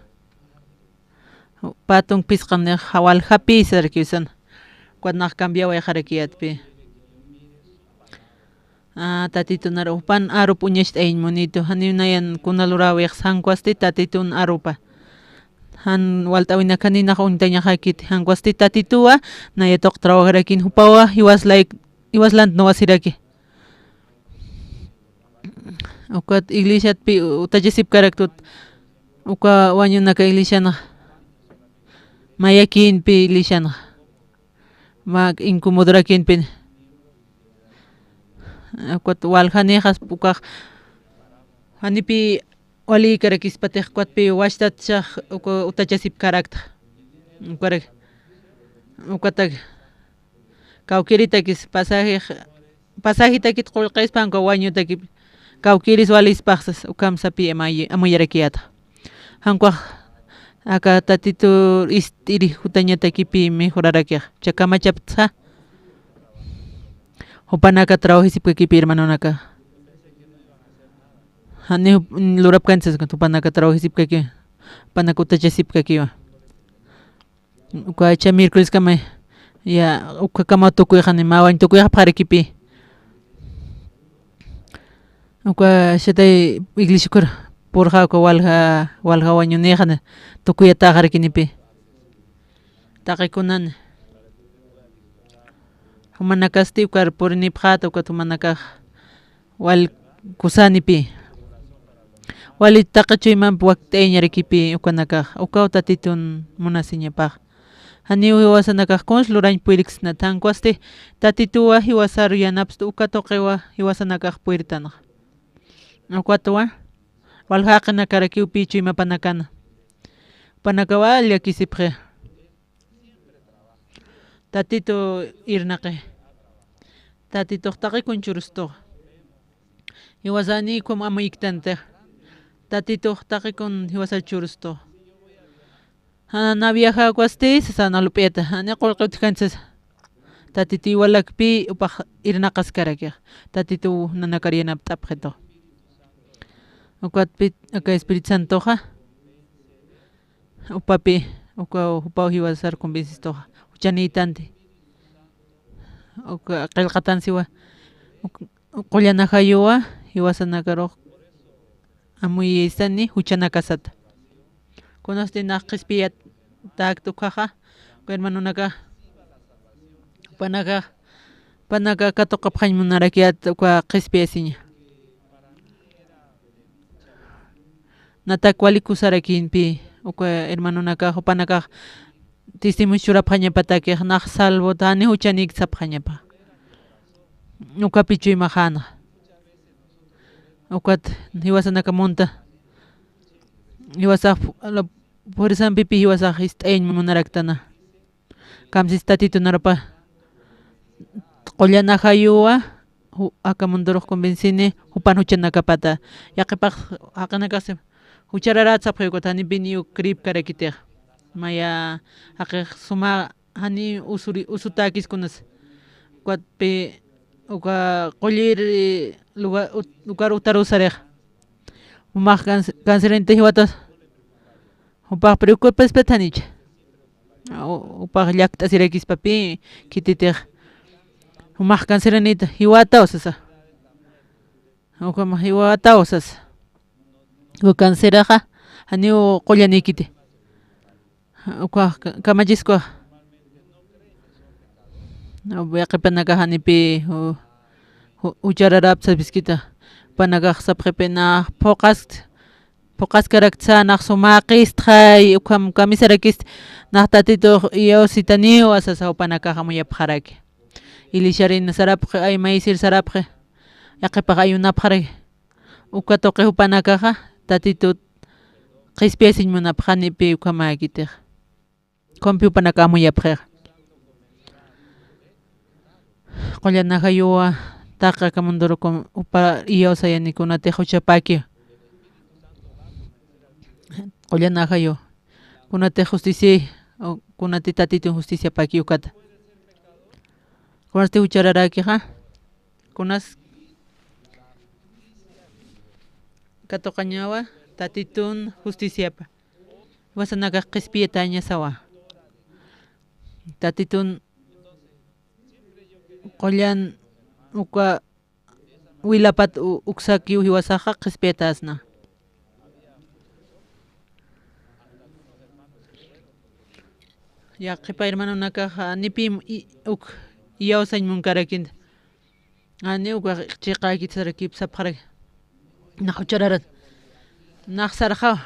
Patun phisqanix jawal japï sarakiw san. Ukat nax cambiawayxarakiyätpi. A, Tatitun aru, jupan arup uñacht'ayañ munitu. Janiw nayan kuna luräwix, jan ukwasti Tatitun arupa. Jan walt'äwinak jani nax uñtañaxakiti. Jan ukwasti Tatituwa, naya tuq trabajarakin jupawa, jiwas layk, jiwas lant nuwasiraki. Ukat iglesiatpi utachasipkaraktut, uka wañunaka iglesianxa, mayakïnpi iglesianxa, mä incomodorakïnpin. Ukat waljanïxas ukax, janipï walïkarakispatix, ukatpï wachtat chax uka utachasipkaraktxa. Ukarak, ukatak, kawkïritakis pasajix, pasajitakit qullqispan, uka wañutakip kawkïris walispaxsas, ukham sapï amay-, amuyarakiyätxa. Jan ukax aka Tatitur ist'iri jutañatakipï mejorarakix. Jichha kamachaptxa, jupanaka trabajisipkakipï, hermanonaka. Jani jup-, lurapkanchis, jupanaka trabajisipkaki, jupanaka utachasipkakiwa. Uka jichha miércoleskama, ya, ukhakama tukuyxani, mä wañ tukuyxapxarakipï. Uka jisktay iglesia ukhar purxa, uka walja, walja wañunïxani, tukuyatäxarakinipï. Taqi kunan. Jumanakasti ukar purinipxäta, ukat jumanakax wal kusanipï. Wali taqi chuymamp wakt'ayañarakipï ukanakax, ukaw Tatitun munasiñapax. Janiw jiwasanakax kuns lurañ puyirksnat, jan ukwasti Tatituwa jiwasaru yanapstu, uka tuqiwa jiwasanakax puyirtanxa. Ukatwa, wal jaqinakarakiw pï chuymapanakana. Jupanakawa llakisipxi. Tatitu irnaqi. Tatitux taqi kun churstux. Jiwasani ukham amuyktanti. Tatitux taqikun jiwasa churstu. Jana viajakwasti sasa, na lup'ita, jani qullqi utjkañ sasa. Tatitu iwalakpi upax irnaqaskarakix. Tatitu nanakar yanapt'apxitu. Ukatpi aka Espíritu Santoxa upapi, uka, upaw jiwasar convencistuxa, juchanïtanti. Uka qillqatan siwa, uk-, qullan ajayuwa jiwasanakarux amuyistani juchanakasata. Kunasti nax qhispiyatäkta ukkhaxa, uka hermanonaka, jupanaka, jupanaka katuqapxañ munarakiyät uka qhispiyasiña. Natak wali kusarakïnpi, uka hermanonakax, jupanakax testimonio churapxañapatakix, nax salvota, jani juchanïkta sapxañapa. Ukapi chuymaxänxa. Ukat jiwasanaka munta. Jiwasax pu-, la, purisampipï jiwasax ist'ayañ munaraktana. Kamsis Tatitu narupa qullan ajayuwa, ju-, aka mundurux convencini, jupan juchanakapata. Yaqhipax jaqinakaxsi juchararät sapxi, ukat janipï niyu creepkarakitix. Maya jaqix suma jani usuri-, usutäkis kunas. Ukatpi uka qullir, eh, lugar, ut-, lugar utarusarix. Jumax canc-, canceranita jiwatas. Jupax preocupaspatanicha. U-, upax llakt'asirakispapï khititix. Jumax canceranita jiwataw sasa. Ukhamax jiwataw sasa. Uka canceraxa janiw qullanïkiti. Ukax ka-, kamachiskwa. Yaqhipanakax janipï ju-, ju-, juchararapsa sapiskita. Jupanakax sapxipï nax phuqas-, phuqaskaraktsa, nax sumaqistxay, ukham kamisarakisti, nax Tatitux iyawsitaniwa sasa jupanakax amuyapxaraki. Iglesiarin sarapxi, ay maysir sarapxi, yaqhipax ayunapxaraki. Uka tuqi jupanakaxa Tatitut qhispiyasiñ munapxi, janipï ukhamäkitix. Ukham jupanakax amuyapxixa. Qullan ajayuwa taqi aka mundurux jupa iyawsayani kunatix juchapäki. Qullan ajayu. Kunatix justicia, o kunatï Tatitun justiciapäki ukata. Kunasti juchararäkixa. Kunas katuqañawa Tatitun justiciapa. Jiwasanakax qhispiyatäñasawa. Tatitun qullan uka wilapat u-, uksakiw jiwasaxa qhispiyatäsna. Yaqhipa hermanonakaxa janipï i-, uk iyawsañ munkarakinta. Janiw ukax chiqäkit sarakïp sapxaraki. Nax juchararat. Nax sarxaw.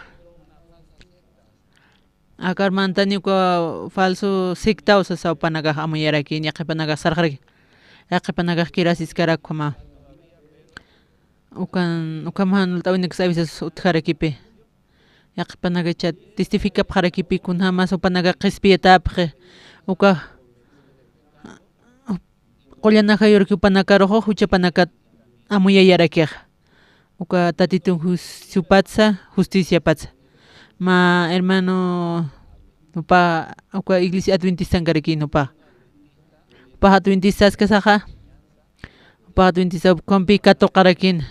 Akar mantani uka falso sectaw sasa jupanakax amuyarakïn, yaqhipanakax sarxaraki. Yaqhipanakax kirasiskarak ukhamaw. Ukan, ukham jan lt'awinakas a veces utjarakipï. Yaqhipanakacha testificapxarakipï kunjämas jupanakax qhispiyatäpxi. Uka qullan ajayuraki jupanakarux juchapanakat amuyayarakix. Uka Tatitun jus-, supatsa, justiciapatsa. Mä hermano, jupa, uka iglesia adventistankarakïn jupa. Jupax adventistaskasaxa, jupax adventista ukhampi katuqarakïn.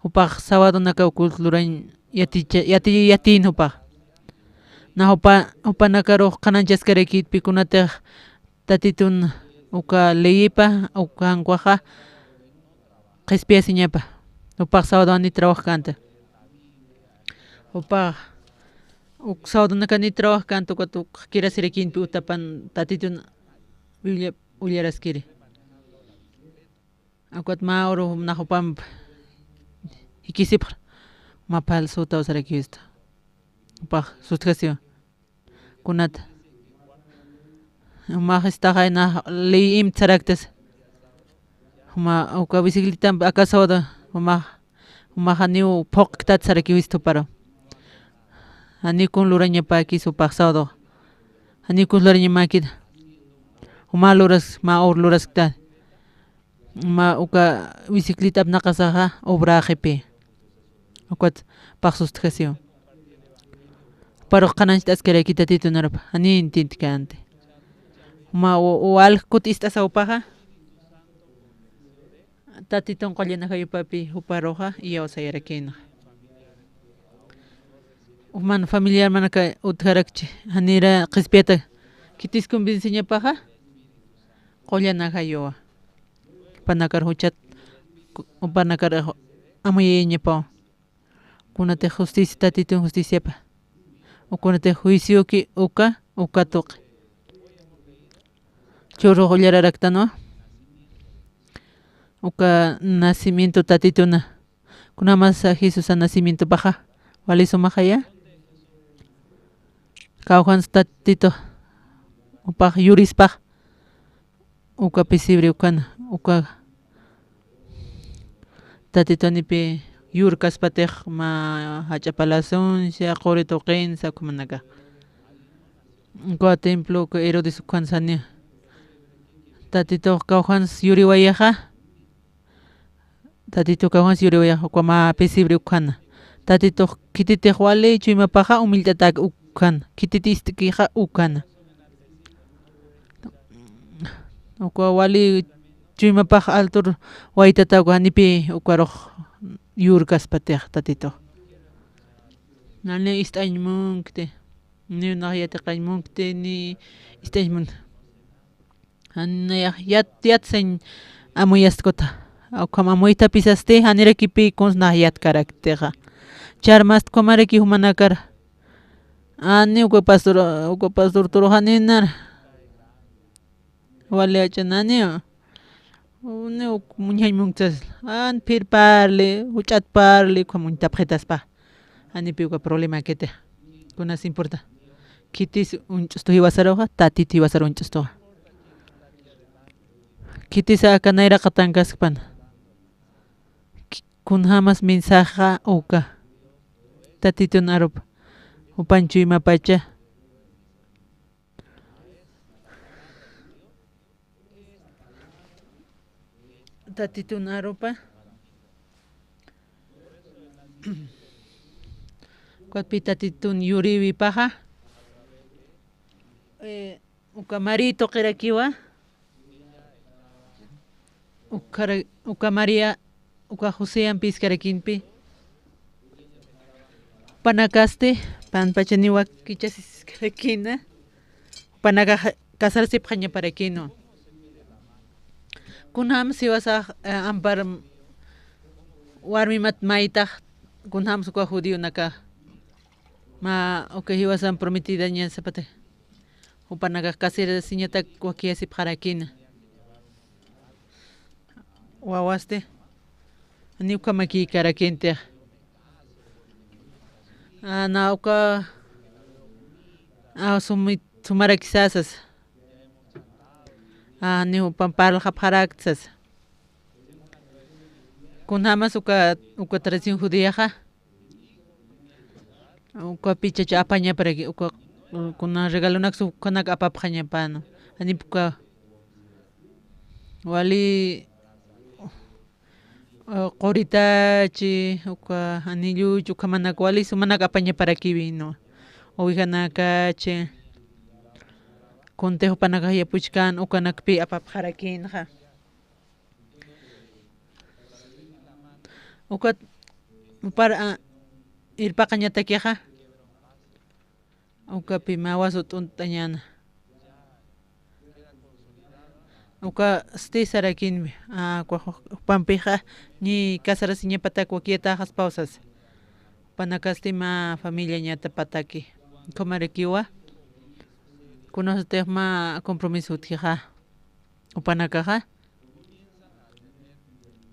Jupax sabadonakaw culto lurañ yaticha-, yati-, yatïn jupax. Na jupa, jupanakarux qhanañchaskarakïtpï kunatix Tatitun uka leyipa, uka jankuxa qhispiyasiñapa. Jupax sabado jani trabajkänti. Jupax uk sabadonaka ni trabajkänti, ukat uk kirasirakïnpï utapan Tatitun Biblia ullaraskiri. Ukat mä uru nax jupamp jikisipxra. Mä falsotaw sarakiwista. Jupax sutjasiwa. Kunat. Jumax istaxay nax ley imtsaraktas. Juma uka bicicletamp aka sabado jumax, jumax janiw phuqktat sarakiwista juparu. Janiw kun lurañapäkis jupax sabado. Janiw kun lurañamäkit. Juma luras, mä ur luraskta. Ma uka bicicletap naqasaxa obraxipi. Ukat paxsustjasiw. Parux qhanañcht'askaraykita Tatitu narupa, janiw intintkanti. Ma u-, u-, walj kut'ist'asawpaxa, Tatitun qullan ajayupapi juparuxa iyawsayarakïnxa. Juman familiarmanaka utjarakchi, janira qhispiyata khitis convenceñapaxa, qullan ajayuwa. Jupanakar juchat, jupanakar amuyayañapaw. Kunatix justicia, Tatitun justiciapa. Kunatix juicioki uka, uka tuqi. Churux ullararaktanu. Uka nacimiento Tatituna. Kunamasa Jesusa nacimientopaxa. Wali sumaxaya. Kawkhans Tatitu. Upax yurispax. Uka pesebre ukhana, uka Tatitunipi yurkaspatix mä jach'a palasunsa, quri tuqinsa ukhamanaka. Uka templo, uka Herodes ukhansa ni. Tatitux kawkhans yuriwayaxa. Tatitu kawkhans yuriwayaxa, uka mä pesebre ukhana. Tatitux khititix wali chuymapaxa umillt'atak ukhana. Khititix ist'kixa ukhana. Uka wali chuymapax altur waytata uka janipi ukarux yurkaspatix Tatitux. Nani ist'añ munkti, ni nax yatiqañ munkti, ni ist'añ munkti. Jani nayax yat, yatsañ amuyastkuta. Ukham amuytapisasti, janirakipi kuns nax yatkaraktixa. Charmast ukhamaraki jumanakar. Ani uka pastor, uka pastor turu janinar. Wali ach'anani. Ni uk muñjañ munksas. An phir parli, juch'at parli, ukham uñtapxitaspa. Janipi uka problemakiti. Kunas importa. Khitis uñch'ustu jiwasaruxa, Tatitu jiwasaru uñch'ustuxa. Khitisa aka nayraqatankaskpan. Ki-, kunjamas mensajexa uka. Tatitun arupa. Jupan chuymapacha. Tatitun arupa. Ukatpi Tatitun yuriwipaxa. Eh, uka María tuqirakiwa. Ukara-, uka María, uka José ampiskarakinpi. Jupanakasti, panpachaniwa kichasiskarakina. Jupanakax casarasipxañaparakinu. Kunjams jiwasax, eh, ampar warmimat maytax, kunjams uka judionaka. Mä uka jiwasan prometidaña sapata. Jupanakax casarasiñatak wakiyasipxarakina. Wawasti, ni ukhamakïkarakintix. Ana uka, a, sumi-, sumarakisasas. A, ni jupan parlxapxaraktsas. Kunjamas uka, uka tradición judiaxa. Uka pichacha apañaparaki, uka, kuna regalonaksi ukhanak apapxañapanu. Janip uka wali, eh, quritachi, uka anilluchi, ukhamanak wali sumanak apañaparakiwi, ¿no? Ovejanakachi, kuntix jupanakax yapuchkän, ukanakpi apapxarakinxa. Ukat, para, a, irpaqañatakixa. Ukapi mä wasut uñt'añäna. Ukasti sarakinmi, a, uka ju-, jupampixa ni casarasiñapatak wakiyataxaspaw sasa. Jupanakasti mä familiañatapataki. Ukhamarakiwa. Kunasatix mä compromiso utjixa. Jupanakaxa.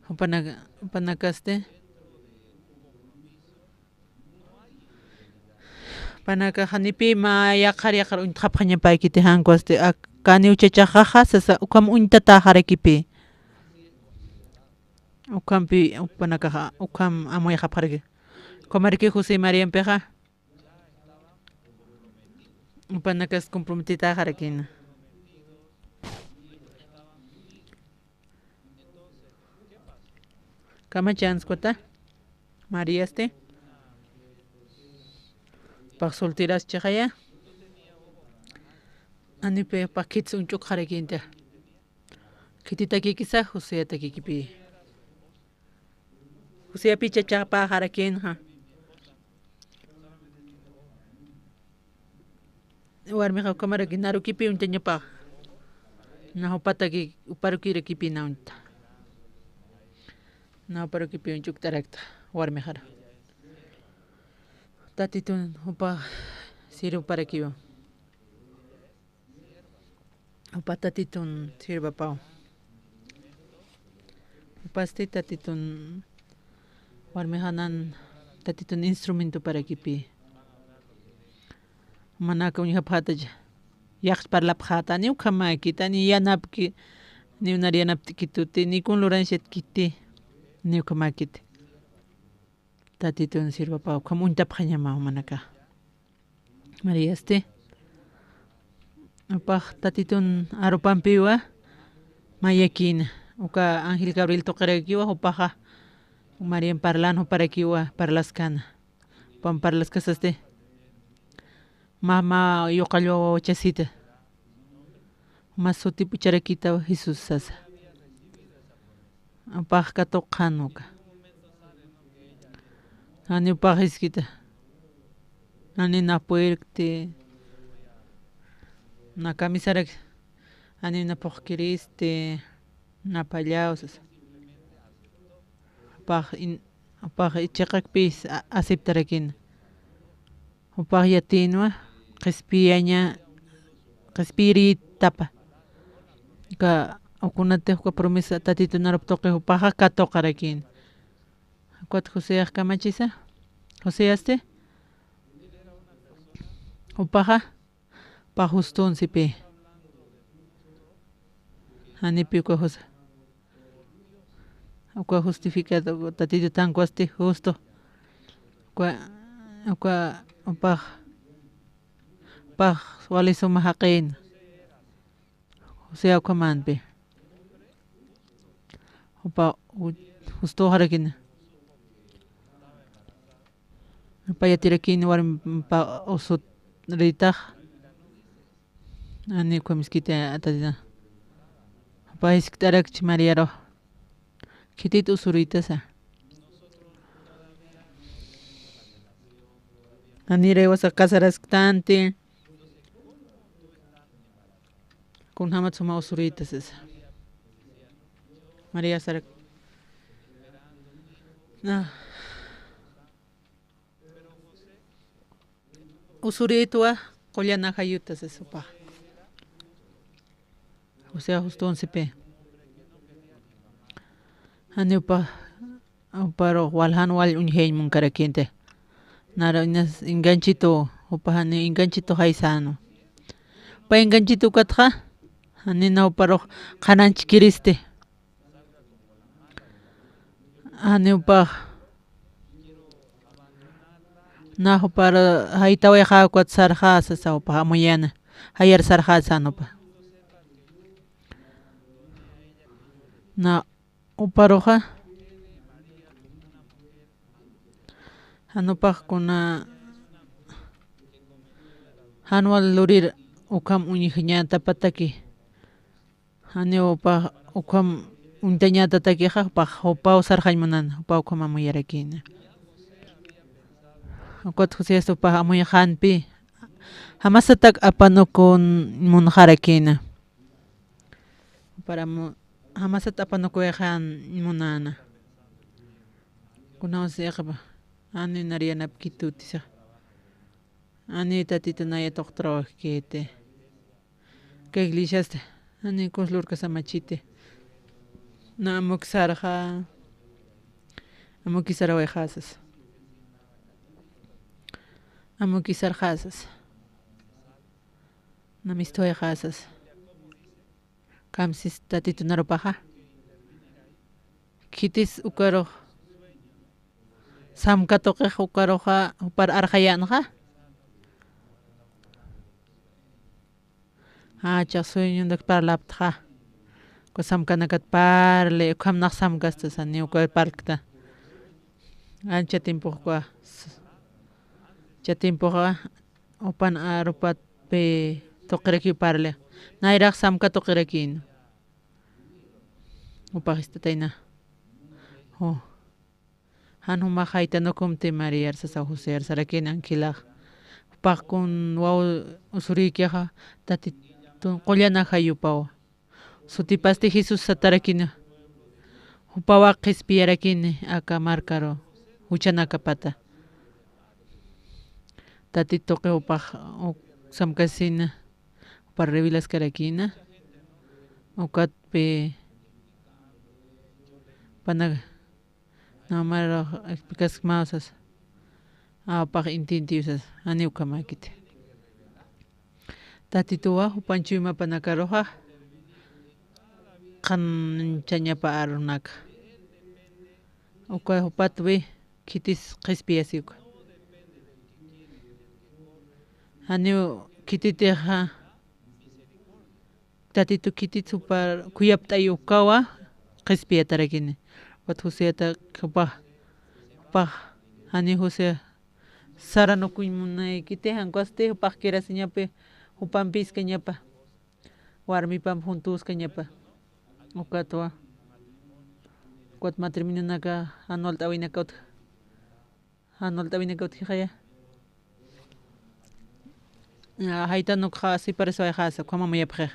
Jupanaka-, jupanakasti. Jupanakaxa janipï mä yaqhar yaqhar uñtxapxañapäkiti, jan ukhasti, ak-, kaniw chachaxaxa sasa ukham uñtatäxarakipï. Ukhampi jupanakaxa, ukham amuyxapxaraki. Ukhamaraki José Mariampixa. Jupanakas comprometitäxarakïna. Kamachans kuta. Mariasti. Pax solteras chixaya. Janipi pax khits uñch'ukxarakinta. Khititakikisa Joseatakikipi. Joseapi chachapaxarakinxa. Warmixa ukhamaraki narukipi uñtañapax. Na jupataki, juparukirakipi na uñta. Na juparukipi uñch'ukt'arakta warmixara. Tatitun jupa siruparakiwa. Jupa tatitun sirvapaw. Jupasti tatitun warmixanan tatitun instrumentoparakipi. Manaka uñjapxätacha. Yaqch parlapxäta, ni ukhamäkita, ni yanapki, ni unar yanapt'kituti, ni kun lurañshatkiti, ni ukhamäkiti. Tatitun sirvapaw, ukham uñtapxañamaw manaka. Mariasti. Jupax tatitun arupampiwa mayakïna. Uka Ángel Gabriel tuqirakiwa, jupaxa Marian parlan juparakiwa parlaskana. Pam parlaskasasti. Mä, mä yuqallwa wawachasita. Mä sutip ucharakïtaw Jesús sasa. Jupax katuqxan uka. Jani jupax jiskita. Jani na puerkti. Na kamisarak. Jani na phuqkiristi. Na phallaw sasa. Jupax in-, jupax chiqakpis a-, aceptarakïna. Jupax yatïnwa, qhispiyaña, qhispiyirïtapa. Uka, ukunatix uka promesa tatitun arup tuqi jupaxa katuqarakïna. Ukat Joseax kamachisa, Joseasti, jupaxa, jupax justunsipï. Janipi uka jusa. Uka justificado, tatitutankwasti justo. Uka, uka, jupax, jupax wali suma jaqïna. José ukhamampi. Jupa, u-, justuxarakïna. Jupa yatirakïna warmipa usurïtax. Jani ukham jiskiti tatitun. Jupa jiskt'arakchi Mariaru. Khitit usurïtasa. Janir jiwasa casarasktanti. Kunjamat suma usurïta sasa. María sarak. Na. Usurïtwa qullan ajayuta sasa jupax. O sea, justo once pe. Jani jupax, juparux wal jan wal uñjayañ munkarakïnti. Nara inas enganchito, jupax jani enganchito jaysäna. Jupa enganchito ukatxa, janina juparux qhananchkiristi. Jani jupax. Na jupar jaytawayxä ukat sarxä sasa jupax amuyäna. Jayar sarxä sän jupa. Na juparuxa. Jan jupax kuna jan wal lurir ukham uñjañatapataki. Jani jupax ukham uñtañatatakixa, jupax jupaw sarxañ munana, jupaw ukham amuyarakïna. Ukat José jupax amuyxänpi, jamasatak apanukun munxarakïna. Jupar amu-, jamasat apanukuyxän munäna. Kuna José, jani nar yanapkitutisa. Jani tatitun naya tuqtrawajkiti. Ka iglesiasta, jani kunsa lurkasamachiti. Na amukisarxa, amukisarawayxasas. Amukisarawayxasas. Na mistuwayxasas. Kamsis tatitun arupaxa. Khitis ukarux. Samka tuqix ukaruxa, jupar arxayänxa. Jacha sueñondak parlaptxa. Samkanakat parli, ukham nax samkasta sani uka parlkta. Ancha tiempox uka, ancha tiempoxa upan arupatpi tuqirakiw parli. Nayrax samka tuqirakïn. Jupax ist'atayna. Ju. Jan jumax jaytan ukhumti Mariar sasaw, Josear sarakïn Angelax. Jupax kun waw usurïkixa Tatitun qullan ajayupaw. Sutipasti Jesús satarakïna. Jupawa qhispiyarakïna aka markaru juchanakapata. Tatituqi jupax uk samkasina, jupa revelaskarakïna. Ukatpi pana namar explicaskmaw sasa. Apax intintiw sasa, janiw ukhamäkiti. Tatituwa jupan chuymapanakarux qhanchañapa arunaka. Uka jupatwi khitis qhispiyasi uka. Janiw khititixa Tatitu khitit jupa khuyapt'ay ukawa qhispiyatarakini. Ukat Joseata jupa, jupax, jani José saranukuñ munaykiti, jan ukasti jupax kirasiñapi, jupampiskañapa, warmipamp juntuskañapa. Ukatwa, ukat matrimonionaka jan walt'äwinaka utja. Jan walt'äwinaka utjixaya. Jaytan ukxa sipariswayxasa, ukham amuyapxix.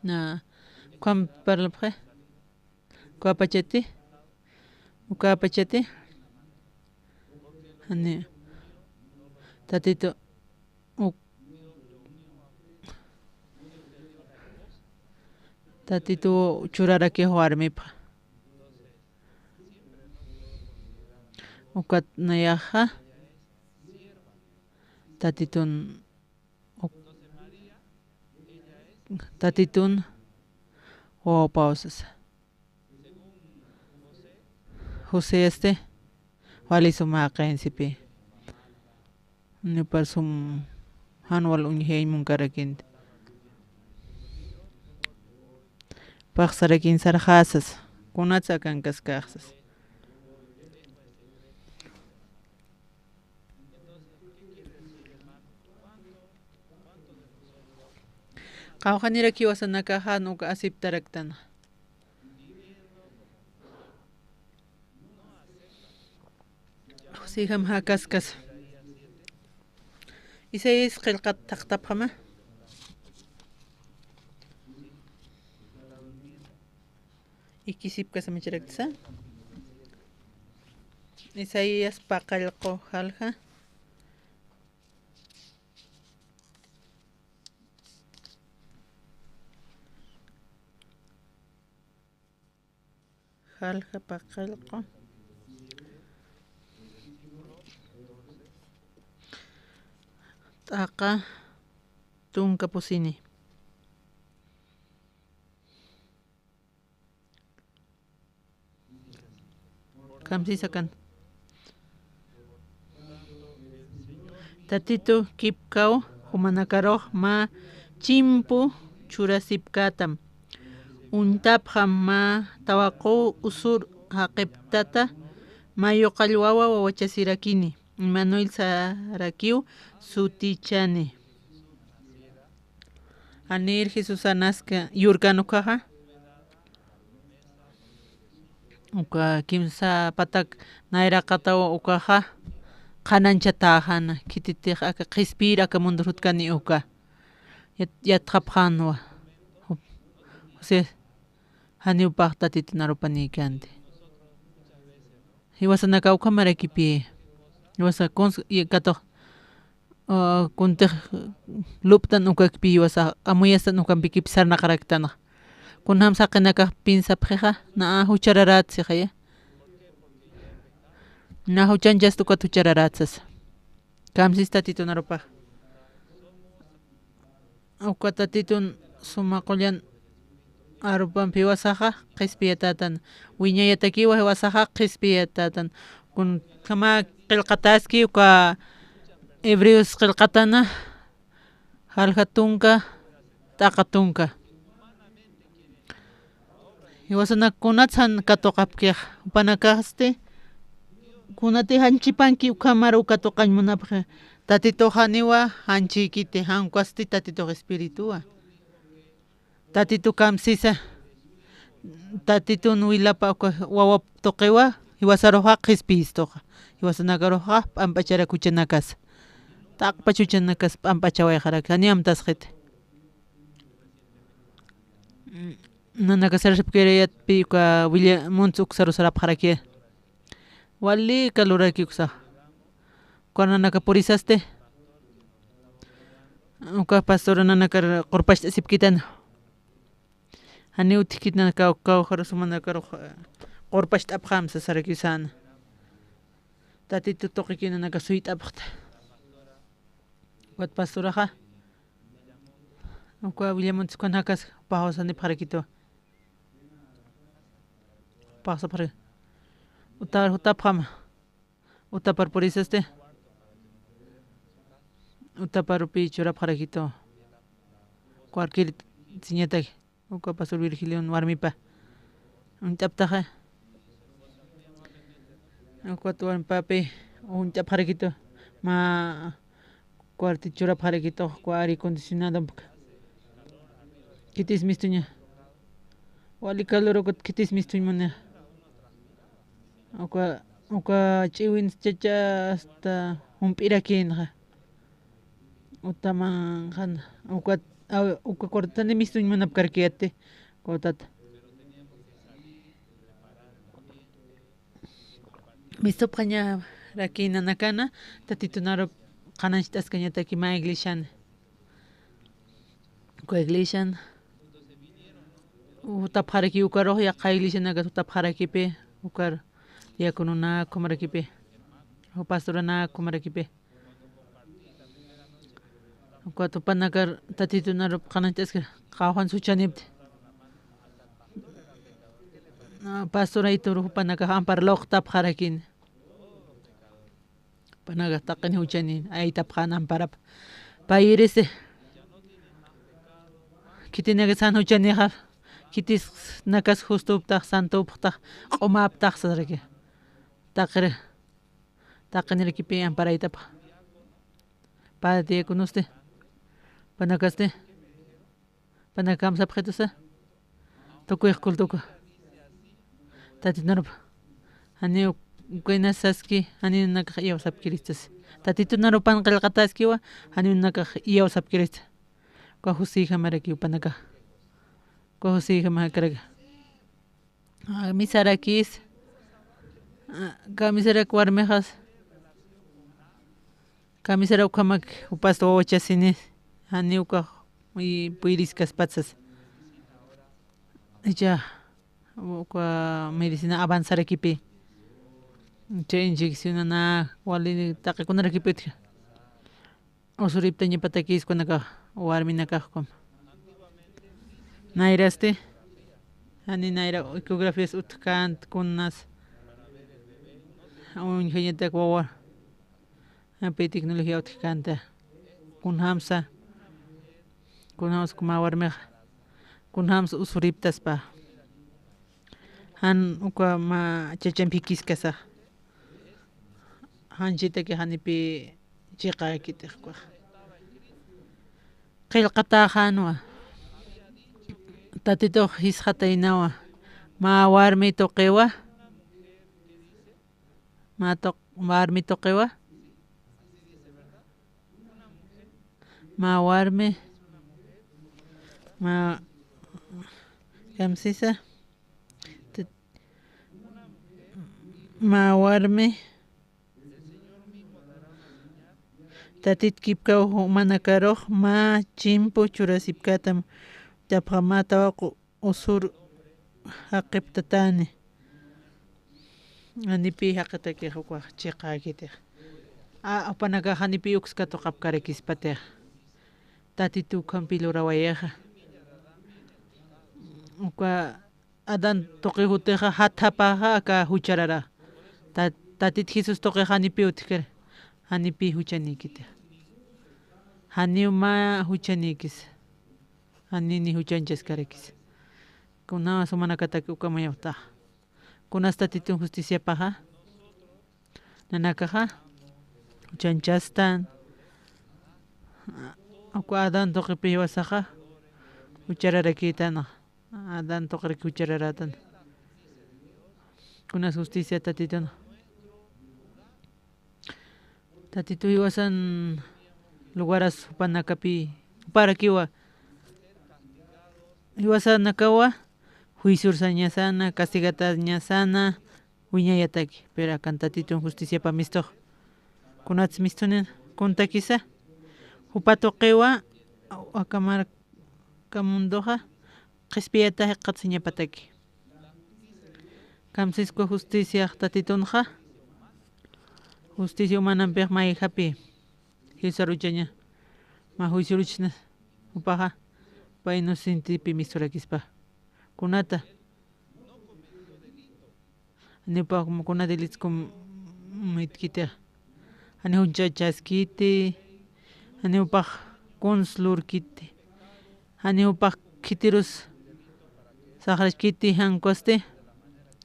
Na, ukham parlapxi. Ukapachati. Ukapachati. Jani. Tatitu. Uk-, Tatitu churarakix warmipxa. Ukat nayaxa Tatitun, uk-, Tatitun wawapaw sasa. Joseasti wali suma jaqin sipi. Nipar sum jan wal uñjay munkarakinti. Paxsarakin sarxasas, kunatsa akankaskaxsas. Qawqhanirakiw wasanakaxa jan uka aceptaraktana. Josejam jakaskas. Isaías qillqat thaqtapxama. Ikisipkasamachiraksa. Isaías paqallqu jalja. Jalja paqallqu. T'aqa tunka pusini. Kamsisa kan. Tatitu kipkaw jumanakarux mä chimpu churasipkätam. Uñtapxam mä tawaqu usur jaqiptata, mä yuqall wawa wawachasirakini, Emanuel sarakiw sutichani. Janir Jesusa naska yurkan ukaxa. Uka kimsa patak nayraqataw ukaxa qhananchatäxana, khititix aka qhispiyir aka mundur jutkani uka. Yat-, yatxapxänwa. José, janiw pax Tatitun arupanïkänti. Jiwasanakaw ukhamarakipi. Jiwasa kuns-, y katux, ah, kuntix lup'tan ukakpi, jiwasa amuyastan ukampikip sarnaqaraktanxa. Kunjam saqinakax piensapxixa, na juchararätsixaya. Na juchanchasta ukat juchararätsasa. Kamsis Tatitun arupax. Uka Tatitun suma qullan arupampi jiwasaxa qhispiyatätan. Wiñayatakiwa jiwasaxa qhispiyatätan. Kunjama qillqatäski uka Hebreos qillqatana, jalja tunka, t'aqa tunka. Jiwasanak kunats jan katuqapkix, jupanakasti kunati janchipanki ukhamar uka tuqañ munapxi. Tatitux janiwa janchiykiti, jan ukasti Tatitux Espirituwa. Tatitu kamsisa, Tatitun wilapa uka wawap tuqiwa, jiwasaruxa qhispiyistuxa. Jiwasanakaruxa p'amp'acharak juchanakasa. Taqpach juchanakas p'amp'achawayxarak, jani amtasxiti. Nanaka sarasipkirayatpi uka William Muntz uksaru sarapxaraki. Wali kaluraki uksa. Uka nanaka purisasti. Uka pastora nanakar qurpacht'asipkitan. Jani utjkit nanaka uka ujarusumanakar qurpacht'apxam sasaraki usana. Tatitu tuqiki nanaka suyt'apxta. Ukat pastoraxa. Uka William Muntz ukan jakas paxawasanipxarakitu. Paxsapxari. Utar jutapxama. Utapar purisasti. Utaparupi churapxarakitu. Cualquier siñataki. Uka pastor Virgilion warmipa. Uñt'aptaxa. Ukat warmipapi uñt'apxarakitu. Mä cuarti churapxarakitu, uka aire acondicionadompka. Khitis mistuña. Wali calor ukat khitis mistuñ munix. Uka, uka ch'iwin chacha hasta jump'irakïnxa. Utaman jan, uka, a, uka cuartani mistuñ munapkarkiyati, uka tata. Mistupxañaraki nanakana, Tatitunarup qhanañcht'askañataki mä iglesian. Uka iglesian jutapxaraki ukarux, yaqha iglesianakat jutapxarakipi, ukar diaconona ukhamarakipi, pastorana ukhamarakipi. Ukat jupanakar Tatitunarup qhanañcht'askir qawqhansa juchanipti. Pastoraytur jupanakax ampar lawqtapxarakini. Jupanakax taqin juchanin aytapxän amparap. Payirisi. Khitinakas jan juchanixar. Khitinakas justuptax, santupxtax, q'umaptax sasaraki. Taqir. Taqinirakipi amparaytapxa. Padre diaconosti. Jupanakasti. Jupanaka kamsapxitusa. Tukuyx cultoka. Tatitunarupa. Janiw ukaynas saski, janiw nanakax iyawsapkirista. Tatitunarupan qillqataskiwa, janiw nanakax iyawsapkirista. Uka José Jamaraki jupanakax. Uka José Jama jakaraka. Kamisarakis, kamisarak warmixas, kamisara ukhamak jupasta wawachasini, jani ukax puyiriskaspatsa. Icha uka medicina avanzarakipi, chay inyeccionana wali taqikunarakipi utja. Usuriptañapatakis kunakax, warminakax ukham. Nayrasti, jani nayra ecografías utjkänta kunas, uñjañatak wawa, api tecnología utjkänta, kunjamsa, kunjamsa mä warmixa, kunjamsa usuriptaspa. Jan uka mä chachamp jikiskasax. Janchitaki janipi chiqäkitix ukax. Qillqatäxänwa. Tatitux jisxataynawa. Mä warmi tuqiwa. Mä tuq-, warmi tuqiwa. Mä warmi. Mä kamsisa. Tat-, mä warmi. Tatit kipkaw jumanakarux mä chimpu churasipkätam, chapxa mä tawaqu usur jaqiptatäni. Janipi jaqitakix ukax chiqäkitix. A, jupanakax janipi uks katuqapkarakispatix. Tatit ukhampi lurawayixa. Uka Adán tuqi jutixa jathapaxa aka jucharara. Ta-, Tatit Jesús tuqix janipi utjkir, janipi juchanïkitix. Janiw mä juchanïkis. Janini juchañchaskarakis. Kuna sumanakataki uka amuyapxtaxa. Kunas Tatitun justiciapaxa, nanakaxa, juchanchastan, uka Adán tuqipi jiwasaxa, juchararakïtanxa. Adán tuqiraki juchararätan. Kunas justicia Tatitun. Tatitu jiwasan lugaras jupanakapi, juparakiwa. Jiwasanakawa, juiciorsañasana, castigatañasana, wiñayataki, pero akan Tatitun justiciapa mistux. Kunats mistunin, kuntakisa, jupa tuqiwa, aka marka munduxa, qhispiyata jikxatasiñapataki. Kamsisku justiciax Tatitunxa, justicia humanampix mayjapi, Jesusaruchaña, mä juicioruchna, jupaxa, pä inocentepi misturakispa. Kunata, janiw pax kuna delitskum mitkiti, janiw junchachaskiti, janiw pax kuns lurkiti, janiw pax khitirus saxraskiti, jan ukhasti,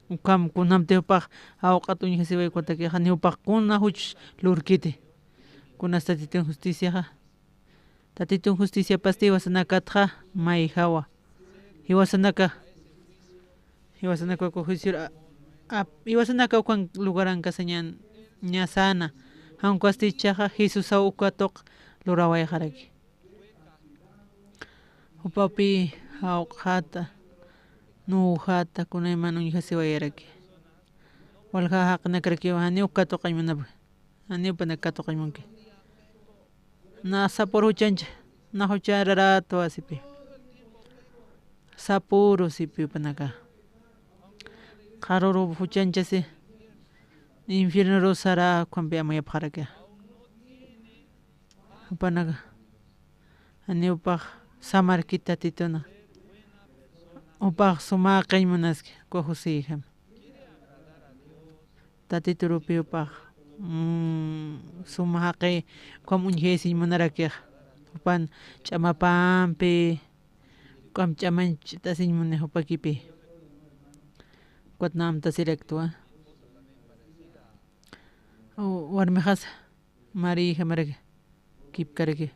ukham kunjamti jupax jawq'at uñjasiway ukatakix, janiw pax kuna juch lurkiti. Kunas Tatitun justiciaxa. Tatitun justiciapasti jiwasanakatxa mayjawa. Jiwasanaka, jiwasanaka uka juicior, a, a, jiwasanaka ukan lugarankasa ñan, ñasana. Jan ukhasti ichhaxa Jesusaw uka tuq lurawayxaraki. Jupapi jawq'xata, nuwjata, kunayman uñjasiwayaraki. Walja jaqinakarakiwa, janiw uka tuqañ munapki. Janiw jupanak uka tuqañ munki. Na sapür juchancha, na juchararät wasipi. Sapüru sipi jupanaka. Qharüru juchanchasi, infiernoru sara ukhampi amuyapxaraki. Jupanaka, janiw jupax samarkiti Tatituna. Jupax suma jaqiñ munaski, uka José hijam. Tatiturupi jupax, mm, suma jaqi, ukham uñjayasiñ munarakix. Jupan ch'amapampi, ukham ch'amañ ch'itasiñ muni jupakipi. Ukat na amtasiraktwa. U-, warmixasa, María jijamaraki, kipkaraki.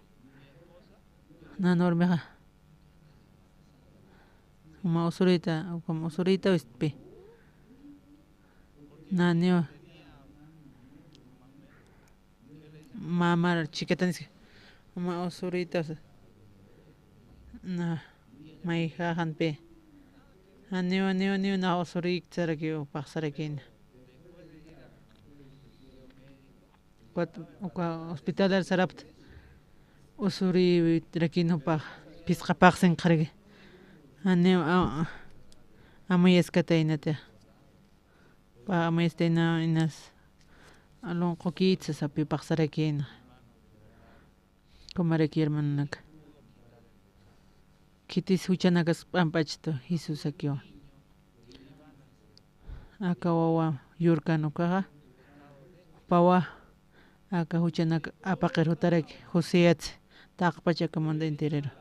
Nan warmixa. Uma usurita, ukham usurita wistpi. Naniwa. Mamar chikataniski. Uma usurita, usa. Na, mayja janpi. Janiwa, niwa, niwa, na usurik saraki, upax sarakina. Ukat, uka hospitalar sarapta. Usurirakina jupax, phisqa paxsinqaraki. Janiw, a, a, amuyaskataynati. Pä amuyastayna inas, alunqukit sasapi paxsarakina. Kumaraki hermanonaka. Khitis juchanakas p'amp'achtu Jesusakiwa. Aka wawa yurkan ukaxa, jupawa, aka juchanak apaqir jutaraki, Joséat, taqpach aka mundo enterero.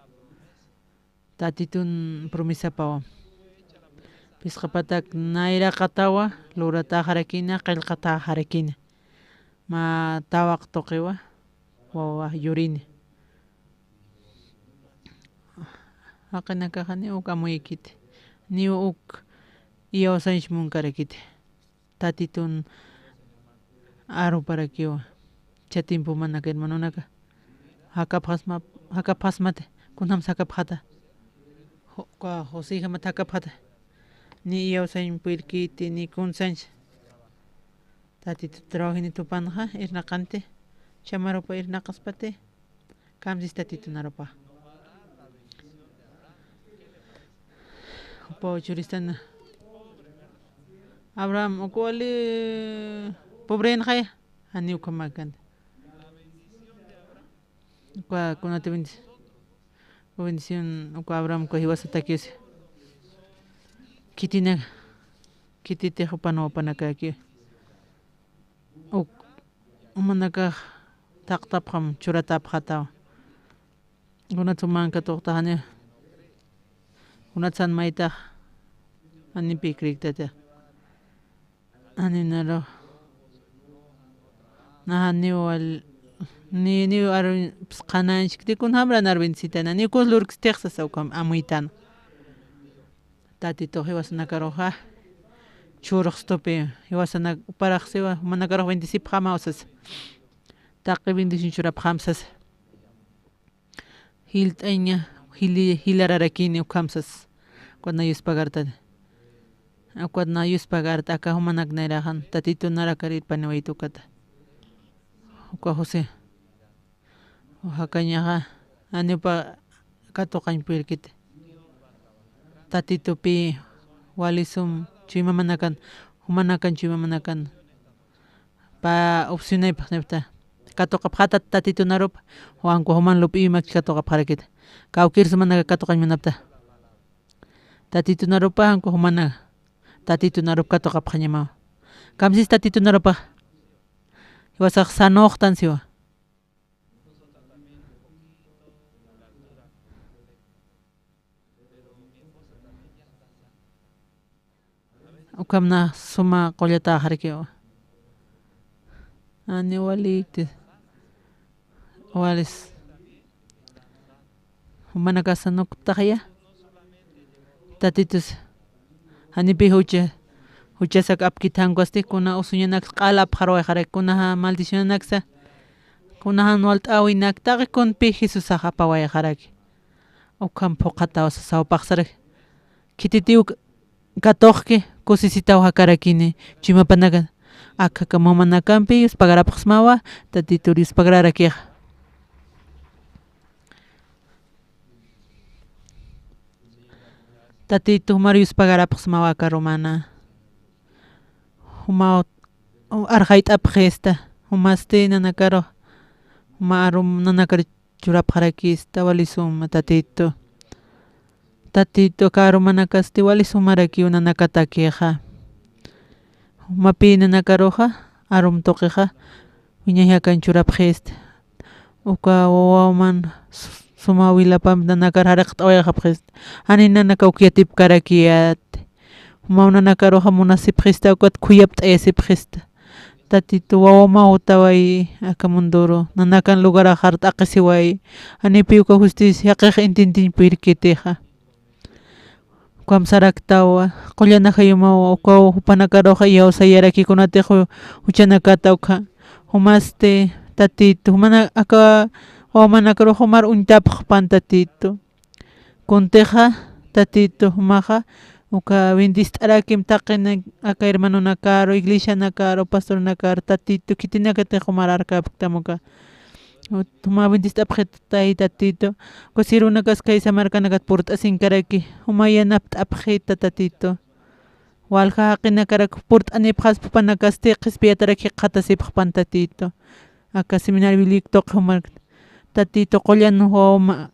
Tatitun promesapawa. Phisqa patak nayraqatawa, luratäxarakina, qillqatäxarakina. Mä tawaq tuqiwa, wawa yurini. Jaqinakaxa niw uk amuyikiti, niw uk iyawsañch munkarakiti. Tatitun aruparakiwa. Cha tiempomanaka, hermanonaka. Jakapxasma, jakapxasmati, kunjams jakapxata. Jo-, ka José jamat jakapxata. Ni iyawsañ puyrkiti, ni kunsañ. Tatitut trabajinit jupanxa, irnaqanti. Cham arupa irnaqaspati. Kamsis Tatitun arupa. Jupaw churistan. Abraham, uka wali pobrenxaya. Janiw ukhamäkänti. Uka kunati bendi-, uka bendición, uka Abraham, uka jiwasatakiw si. Khitinak, khititix jupan wawapanakäkiw. Uk, umanakax thaqtapxam, churatäpxatawa. Kunat sumanka tuqtaxani, kunat san maytax Janipi kriktati. Jani naru. Naja niw wal, ni, niw arwin, pues, qhanañchkti kun jamran arwin sitana, niw kun lurkstix sasa ukham amuytan. Tatitu jiwasanakaruxa, churxstupi, jiwasanak, uparaxsiwa, jumanakarux bendecipxama usas. Taqi bendición churapxam sas. Jilt'aña, jili, jilararakini ukham sas. Ukat na yuspagartani. Ukat na yuspagarta aka jumanak nayraxan, Tatitu narakar irpaniwayta ukata. Uka José. Jakañaxa, janipa katuqañ purirkiti. Tatitupi wali sum chuymamanakan, jumanakan chuymamanakan. Pä opcionaypxnipxta. Katuqapxäta Tatitunarupa, o anku juman lup'iyumak katuqapxarakita. Kawkïr sumanaka katuqañ munapxta. Tatitunarupa, anku jumanaka. Tatitunarupa katuqapxañamawa. Kamsis Tatitunarupa. Jiwasax sanoxtan siwa. Ukham na suma qullataxarakiwa. Jani walikti. Walis. Jumanakasa nuktaxaya. Tatitus. Janipi jucha. Juchasak apkit jankusti kuna usuñanaksa q'al apxarwayxaraki, kunaxa maldicionanaksa. Kuna jan walt'äwinak taqi kunpi Jesusax apawayxaraki. Ukham phuqhataw sasaw paqsaraki. Khititiw katuqki kusisitaw jakarakini chuymapanakan. Aka kamamanakampi yuspagarapxsmawa, Tatitur yuspagararakixa. Tatitu jumar yuspagarapxsmawa aka arumana. Jumaw arxayt'apxista, jumasti nanakaru, juma arum nanakar churapxarakista, wali suma Tatitu. Tatitu, aka arumanakasti wali sumarakiw nanakatakixa. Jumapi nanakaruxa, arum tuqixa, wiñay jakañ churapxista. Uka wawaw man su-, suma wilapamp nanakar jaraqt'awayxapxista. Jani nanakaw yatipkarakiyäti. Jumaw nanakaruxa munasipxista, ukat khuyapt'ayasipxista. Tatitu, wawamaw utaway aka munduru, nanakan lugaraxar t'aqhisiway. Janipi uka justicia jaqix intintiñ purirkitixa. Ukham saraktawa, qullan ajayumawa, ukaw jupanakaruxa iyawsayaraki kunatix ju-, juchanakata ukha. Jumasti, Tatitu, jumana-, aka wawamanakaruxa jumar uñtapxpan Tatitu. Kuntixa, Tatitu, jumaxa, uka bendist'arakim taqini aka hermanonakaru, iglesianakaru, pastornakaru, Tatitu, khitinakatix jumar arkapktam uka. Juma bendist'apxitay Tatitu. Uka sirvinakas khaysa markanakat purt'asinkaraki. Juma yanapt'apxita Tatitu. Walja jaqinakarak purt'anipxaspa jupanakasti qhispiyatarak jikxatasipxpan Tatitu. Aka seminario bíblico tuqi jumar. Tatitu qullan wawama